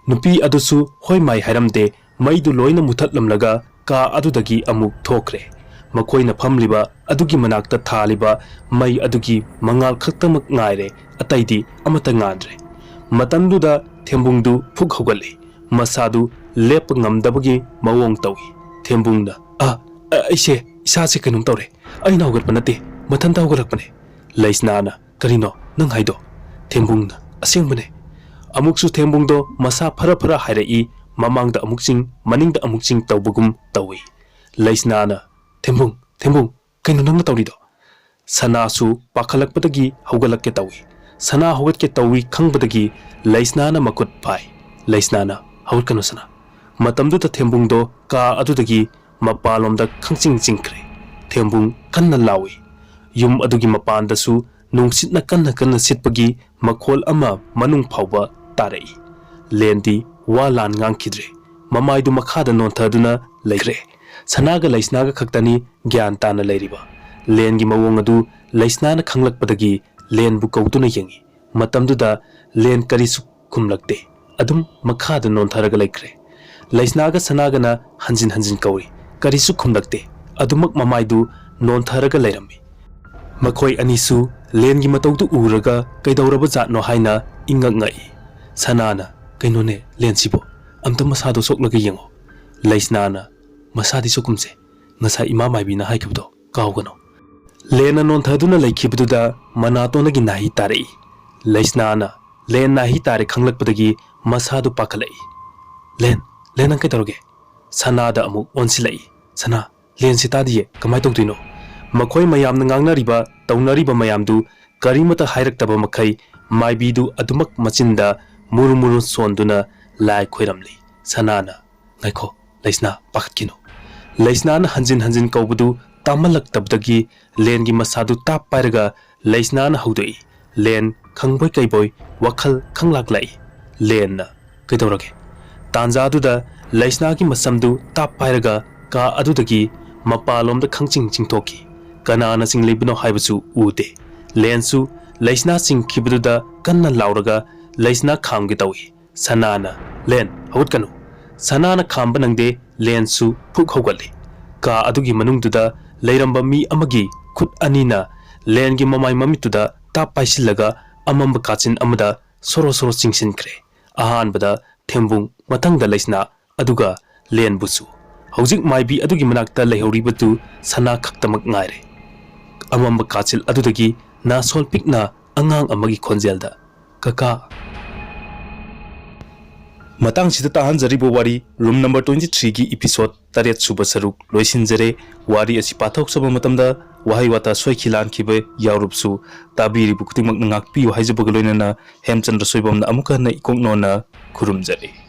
ꯅꯨꯄꯤ ꯑꯗꯨꯁꯨ ꯍꯣꯏ ꯃꯥꯏ ꯍꯥꯏꯔꯝꯗꯦ, ꯃꯩꯗꯨ ꯂꯣꯏꯅ ꯃꯨꯊꯠꯂꯝꯂꯒ ꯀꯥ ꯑꯗꯨꯗꯒꯤ ꯑꯃꯨꯛ ꯊꯣꯛꯈ꯭ꯔꯦ꯫ ꯃꯈꯣꯏꯅ ꯐꯝꯂꯤꯕ ꯑꯗꯨꯒꯤ ꯃꯅꯥꯛꯇ ꯊꯥꯜꯂꯤꯕ ꯃꯩ ꯑꯗꯨꯒꯤ ꯃꯉꯥꯜ ꯈꯛꯇꯃꯛ ꯉꯥꯏꯔꯦ, ꯑꯇꯩꯗꯤ ꯑꯃꯠꯇ ꯉꯥꯟꯗ꯭ꯔꯦ꯫ ꯃꯇꯝꯗꯨꯗ ꯊꯦꯝꯕꯨꯡꯗꯨ ꯐꯨꯛ ꯍꯧꯒꯠꯂꯤ꯫ ꯃꯁꯥꯗꯨ ꯂꯦꯞꯄ ꯉꯝꯗꯕꯒꯤ ꯃꯑꯣꯡ ꯇꯧꯏ꯫ ꯊꯦꯝꯕꯨꯡꯅ, "ꯑ, ꯑ, ꯑꯩꯁꯦ, ꯏꯁꯥꯁꯦ ꯀꯩꯅꯣꯝ ꯇꯧꯔꯦ꯫ ꯑꯩꯅ ꯍꯧꯒꯠꯄ ꯅꯠꯇꯦ, ꯃꯊꯟꯇ ꯍꯧꯒꯠꯂꯛꯄꯅꯦ꯫" ꯂꯩꯁꯅꯥꯅ, "ꯀꯔꯤꯅꯣ ꯅꯪ ꯍꯥꯏꯗꯣ?" ꯊꯦꯝꯕꯨꯡꯅ, "ꯑꯁꯦꯡꯕꯅꯦ꯫" ꯑꯃꯨꯛꯁꯨ ꯊꯦꯝꯕꯨꯡꯗꯣ ꯃꯁꯥ ꯐꯔ ꯐꯔ ꯍꯥꯏꯔꯛꯏ, ꯃꯃꯥꯡꯗ ꯑꯃꯨꯛ ꯆꯤꯡ, ꯃꯅꯤꯡꯗ ꯑꯃꯨꯛ ꯆꯤꯡ ꯇꯧꯕꯒꯨꯝ ꯇꯧꯏ꯫ ꯂꯩꯁꯅꯥꯅ, "ꯊꯦꯝꯕꯨꯡ, ꯊꯦꯝꯕꯨꯡ, ꯀꯩꯅꯣ ꯅꯪꯅ ꯇꯧꯔꯤꯗꯣ?" ꯁꯅꯥꯁꯨ ꯄꯥꯈꯠꯂꯛꯄꯗꯒꯤ ꯍꯧꯒꯠꯂꯛꯀꯦ ꯇꯧꯏ꯫ ꯁꯅꯥ ꯍꯧꯒꯠꯀꯦ ꯇꯧꯏ ꯈꯪꯕꯗꯒꯤ ꯂꯩꯁꯅꯥꯅ ꯃꯈꯨꯠ ꯐꯥꯏ꯫ ꯂꯩꯁꯅꯥꯅ, "ꯍꯧꯒꯠꯀꯅꯨ ꯁꯅꯥ꯫" ꯃꯇꯝꯗꯨꯗ ꯊꯦꯝꯕꯨꯡꯗꯣ ꯀꯥ ꯑꯗꯨꯗꯒꯤ ꯃꯄꯥꯟꯂꯣꯝꯗ ꯈꯪꯆꯤꯡ ꯆꯤꯡꯈ꯭ꯔꯦ꯫ ꯊꯦꯝꯕꯨꯡ ꯀꯟꯅ ꯂꯥꯎꯏ꯫ ꯌꯨꯝ ꯑꯗꯨꯒꯤ ꯃꯄꯥꯟꯗꯁꯨ ꯅꯨꯡꯁꯤꯠꯅ ꯀꯟꯅ ꯀꯟꯅ ꯁꯤꯠꯄꯒꯤ ꯃꯈꯣꯜ ꯑꯃ ꯃꯅꯨꯡ ꯐꯥꯎꯕ ꯇꯥꯔꯛꯏ꯫ ꯂꯦꯟꯗꯤ ꯋꯥ ꯂꯥꯟ ꯉꯥꯡꯈꯤꯗ꯭ꯔꯦ꯫ ꯃꯃꯥꯏꯗꯨ ꯃꯈꯥꯗ ꯅꯣꯟꯊꯗꯨꯅ ꯂꯩꯈ꯭ꯔꯦ꯫ ꯁꯅꯥꯒ ꯂꯩꯁꯅꯥꯒ ꯈꯛꯇꯅꯤ ꯒ꯭ꯌꯥꯟ ꯇꯥꯅ ꯂꯩꯔꯤꯕ꯫ ꯂꯦꯟꯒꯤ ꯃꯑꯣꯡ ꯑꯗꯨ ꯂꯩꯁꯅꯥꯅ ꯈꯪꯂꯛꯄꯗꯒꯤ ꯂꯦꯟꯕꯨ ꯀꯧꯗꯨꯅ ꯌꯦꯡꯏ꯫ ꯃꯇꯝꯗꯨꯗ ꯂꯦꯟ ꯀꯔꯤꯁꯨ ꯈꯨꯝꯂꯛꯇꯦ꯫ ꯑꯗꯨꯝ ꯃꯈꯥꯗ ꯅꯣꯟꯊꯔꯒ ꯂꯩꯈ꯭ꯔꯦ꯫ ꯂꯩꯁꯅꯥꯒ ꯁꯅꯥꯒꯅ ꯍꯟꯖꯤꯟ ꯍꯟꯖꯤꯟ ꯀꯧꯏ꯫ ꯀꯔꯤꯁꯨ ꯈꯨꯝꯂꯛꯇꯦ꯫ ꯑꯗꯨꯃꯛ ꯃꯃꯥꯏꯗꯨ ꯅꯣꯟꯊꯔꯒ ꯂꯩꯔꯝꯃꯤ꯫ ꯃꯈꯣꯏ ꯑꯅꯤꯁꯨ ꯂꯦꯟꯒꯤ ꯃꯇꯧꯗꯨ ꯎꯔꯒ ꯀꯩꯗꯧꯔꯕ ꯖꯥꯠꯅꯣ ꯍꯥꯏꯅ ꯏꯉꯛ ꯉꯛꯏ꯫ ꯁꯅꯥꯅ, "ꯀꯩꯅꯣꯅꯦ ꯂꯦꯟꯁꯤꯕꯣ? ꯑꯝꯇ ꯃꯁꯥꯗꯣ ꯁꯣꯛꯂꯒ ꯌꯦꯡꯉꯣ꯫" ꯂꯩꯁꯅꯥꯅ, "ꯃꯁꯥꯗꯤ ꯁꯣꯛꯀꯨꯝꯁꯦ, ꯉꯁꯥꯏ ꯏꯃꯥ ꯃꯥꯏꯕꯤꯅ ꯍꯥꯏꯈꯤꯕꯗꯣ ꯀꯥꯎꯒꯅꯨ꯫" ꯂꯦꯟꯅ ꯅꯣꯟꯊꯗꯨꯅ ꯂꯩꯈꯤꯕꯗꯨꯗ ꯃꯅꯥꯇꯣꯟꯗꯒꯤ ꯅꯥꯍꯤ ꯇꯥꯔꯛꯏ꯫ ꯂꯩꯁꯅꯥꯅ ꯂꯦꯟ ꯅꯥꯍꯤ ꯇꯥꯔꯦ ꯈꯪꯂꯛꯄꯗꯒꯤ ꯃꯁꯥꯗꯨ ꯄꯥꯈꯠꯂꯛꯏ꯫ "ꯂꯦꯟ, ꯂꯦꯟ, ꯅꯪ ꯀꯩꯗꯧꯔꯒꯦ?" ꯁꯅꯥꯗ ꯑꯃꯨꯛ ꯑꯣꯟꯁꯤꯜꯂꯛꯏ꯫ "ꯁꯅꯥ, ꯂꯦꯟꯁꯤ ꯇꯥꯗꯤꯌꯦ, ꯀꯃꯥꯏ ꯇꯧꯗꯣꯏꯅꯣ?" ꯃꯈꯣꯏ ꯃꯌꯥꯝꯅ ꯉꯥꯡꯅꯔꯤꯕ, ꯇꯧꯅꯔꯤꯕ ꯃꯌꯥꯝꯗꯨ ꯀꯔꯤꯃꯇ ꯍꯥꯏꯔꯛꯇꯕ ꯃꯈꯩ ꯃꯥꯏꯕꯤꯗꯨ ꯑꯗꯨꯃꯛ ꯃꯆꯤꯟꯗ ꯃꯨꯔꯨ ꯃꯨꯔꯨ ꯁꯣꯟꯗꯨꯅ ꯂꯥꯏ ꯈꯣꯏꯔꯝꯂꯤ꯫ ꯁꯅꯥꯅ, "ꯉꯥꯏꯈꯣ, ꯂꯩꯁꯅꯥ, ꯄꯥꯈꯠꯈꯤꯅꯨ꯫" ꯂꯩꯁꯅꯥꯅ ꯍꯟꯖꯤꯟ ꯍꯟꯖꯤꯟ ꯀꯧꯕꯗꯨ ꯇꯥꯃꯜꯂꯛꯇꯕꯗꯒꯤ ꯂꯦꯟꯒꯤ ꯃꯁꯥꯗꯨ ꯇꯥꯞ ꯄꯥꯏꯔꯒ ꯂꯩꯁꯅꯥꯅ ꯍꯧꯗꯣꯛꯏ꯫ ꯂꯦꯟ ꯈꯪꯕꯣꯏ ꯀꯩꯕꯣꯏ ꯋꯥꯈꯜ ꯈꯪꯂꯥꯛ ꯂꯥꯛꯏ꯫ ꯂꯦꯟꯅ, "ꯀꯩꯗꯧꯔꯒꯦ?" ꯇꯥꯟꯖꯥꯗꯨꯗ ꯂꯩꯁꯅꯥꯒꯤ ꯃꯁꯝꯗꯨ ꯇꯥꯞ ꯄꯥꯏꯔꯒ ꯀꯥ ꯑꯗꯨꯗꯒꯤ ꯃꯄꯥꯟꯂꯣꯝꯗ ꯈꯪꯆꯤꯡ ꯆꯤꯡꯊꯣꯛꯈꯤ꯫ ꯀꯅꯥꯅ ꯆꯤꯡꯂꯤꯕꯅꯣ ꯍꯥꯏꯕꯁꯨ ꯎꯗꯦ꯫ ꯂꯦꯟꯁꯨ ꯂꯩꯁꯅꯥ ꯆꯤꯡꯈꯤꯕꯗꯨꯗ ꯀꯟꯅ ꯂꯥꯎꯔꯒ ꯂꯩꯁꯅꯥ ꯈꯥꯝꯒꯦ ꯇꯧꯏ꯫ ꯁꯅꯥꯅ, "ꯂꯦꯟ, ꯍꯧꯒꯠꯀꯅꯨ!" ꯁꯅꯥꯅ ꯈꯥꯝꯕ ꯅꯪꯗꯦ, ꯂꯦꯟꯁꯨ ꯐꯨꯛ ꯍꯧꯒꯠꯂꯤ꯫ ꯀꯥ ꯑꯗꯨꯒꯤ ꯃꯅꯨꯡꯗꯨꯗ ꯂꯩꯔꯝꯕ ꯃꯤ ꯑꯃꯒꯤ ꯈꯨꯠ ꯑꯅꯤꯅ ꯂꯦꯟꯒꯤ ꯃꯃꯥꯏ ꯃꯃꯤꯠꯇꯨꯗ ꯇꯥꯞ ꯄꯥꯏꯁꯤꯜꯂꯒ ꯑꯃꯝꯕ ꯀꯥꯆꯤꯟ ꯑꯃꯗ ꯁꯣꯔꯣ ꯁꯣꯔꯣ ꯆꯤꯡꯁꯤꯟꯈ꯭ꯔꯦ꯫ ꯑꯍꯥꯟꯕꯗ ꯊꯦꯝꯕꯨꯡ, ꯃꯊꯪꯗ ꯂꯩꯁꯅꯥ, ꯑꯗꯨꯒ ꯂꯦꯟꯕꯨꯁꯨ꯫ ꯍꯧꯖꯤꯛ ꯃꯥꯏꯕꯤ ꯑꯗꯨꯒꯤ ꯃꯅꯥꯛꯇ ꯂꯩꯍꯧꯔꯤꯕꯗꯨ ꯁꯅꯥ ꯈꯛꯇꯃꯛ ꯉꯥꯏꯔꯦ꯫ ꯑꯃꯝꯕ ꯀꯥꯆꯤꯜ ꯑꯗꯨꯗꯒꯤ ꯅꯥꯁꯣꯜ ꯄꯤꯛꯅ ꯑꯉꯥꯡ ꯑꯃꯒꯤ ꯈꯣꯟꯖꯦꯜꯗ, "ꯀꯀꯥ!" ꯃꯇꯥꯡꯁꯤꯗ ꯇꯥꯍꯟꯖꯔꯤꯕ ꯋꯥꯔꯤ room number twenty three ꯒꯤ episode ꯇꯔꯦꯠ ꯁꯨꯕ ꯁꯔꯨꯛ ꯂꯣꯏꯁꯤꯟꯖꯔꯦ꯫ ꯋꯥꯔꯤ ꯑꯁꯤ ꯄꯥꯊꯣꯛꯆꯕ ꯃꯇꯝꯗ ꯋꯥꯍꯩ ꯋꯥꯇꯥ ꯁꯣꯏꯈꯤ ꯂꯥꯟꯈꯤꯕ ꯌꯥꯎꯔꯕꯁꯨ ꯇꯥꯕꯤꯔꯤꯕ ꯈꯨꯗꯤꯡꯃꯛꯅ ꯉꯥꯛꯄꯤꯌꯨ ꯍꯥꯏꯖꯕꯒ ꯂꯣꯏꯅꯅ ꯍꯦꯝꯆꯟꯗ꯭ꯔ ꯁꯣꯏꯕꯝꯅ ꯑꯃꯨꯛꯀ ꯍꯟꯅ ꯏꯀꯣꯛ ꯅꯣꯟꯅ ꯈꯨꯔꯨꯝꯖꯔꯤ꯫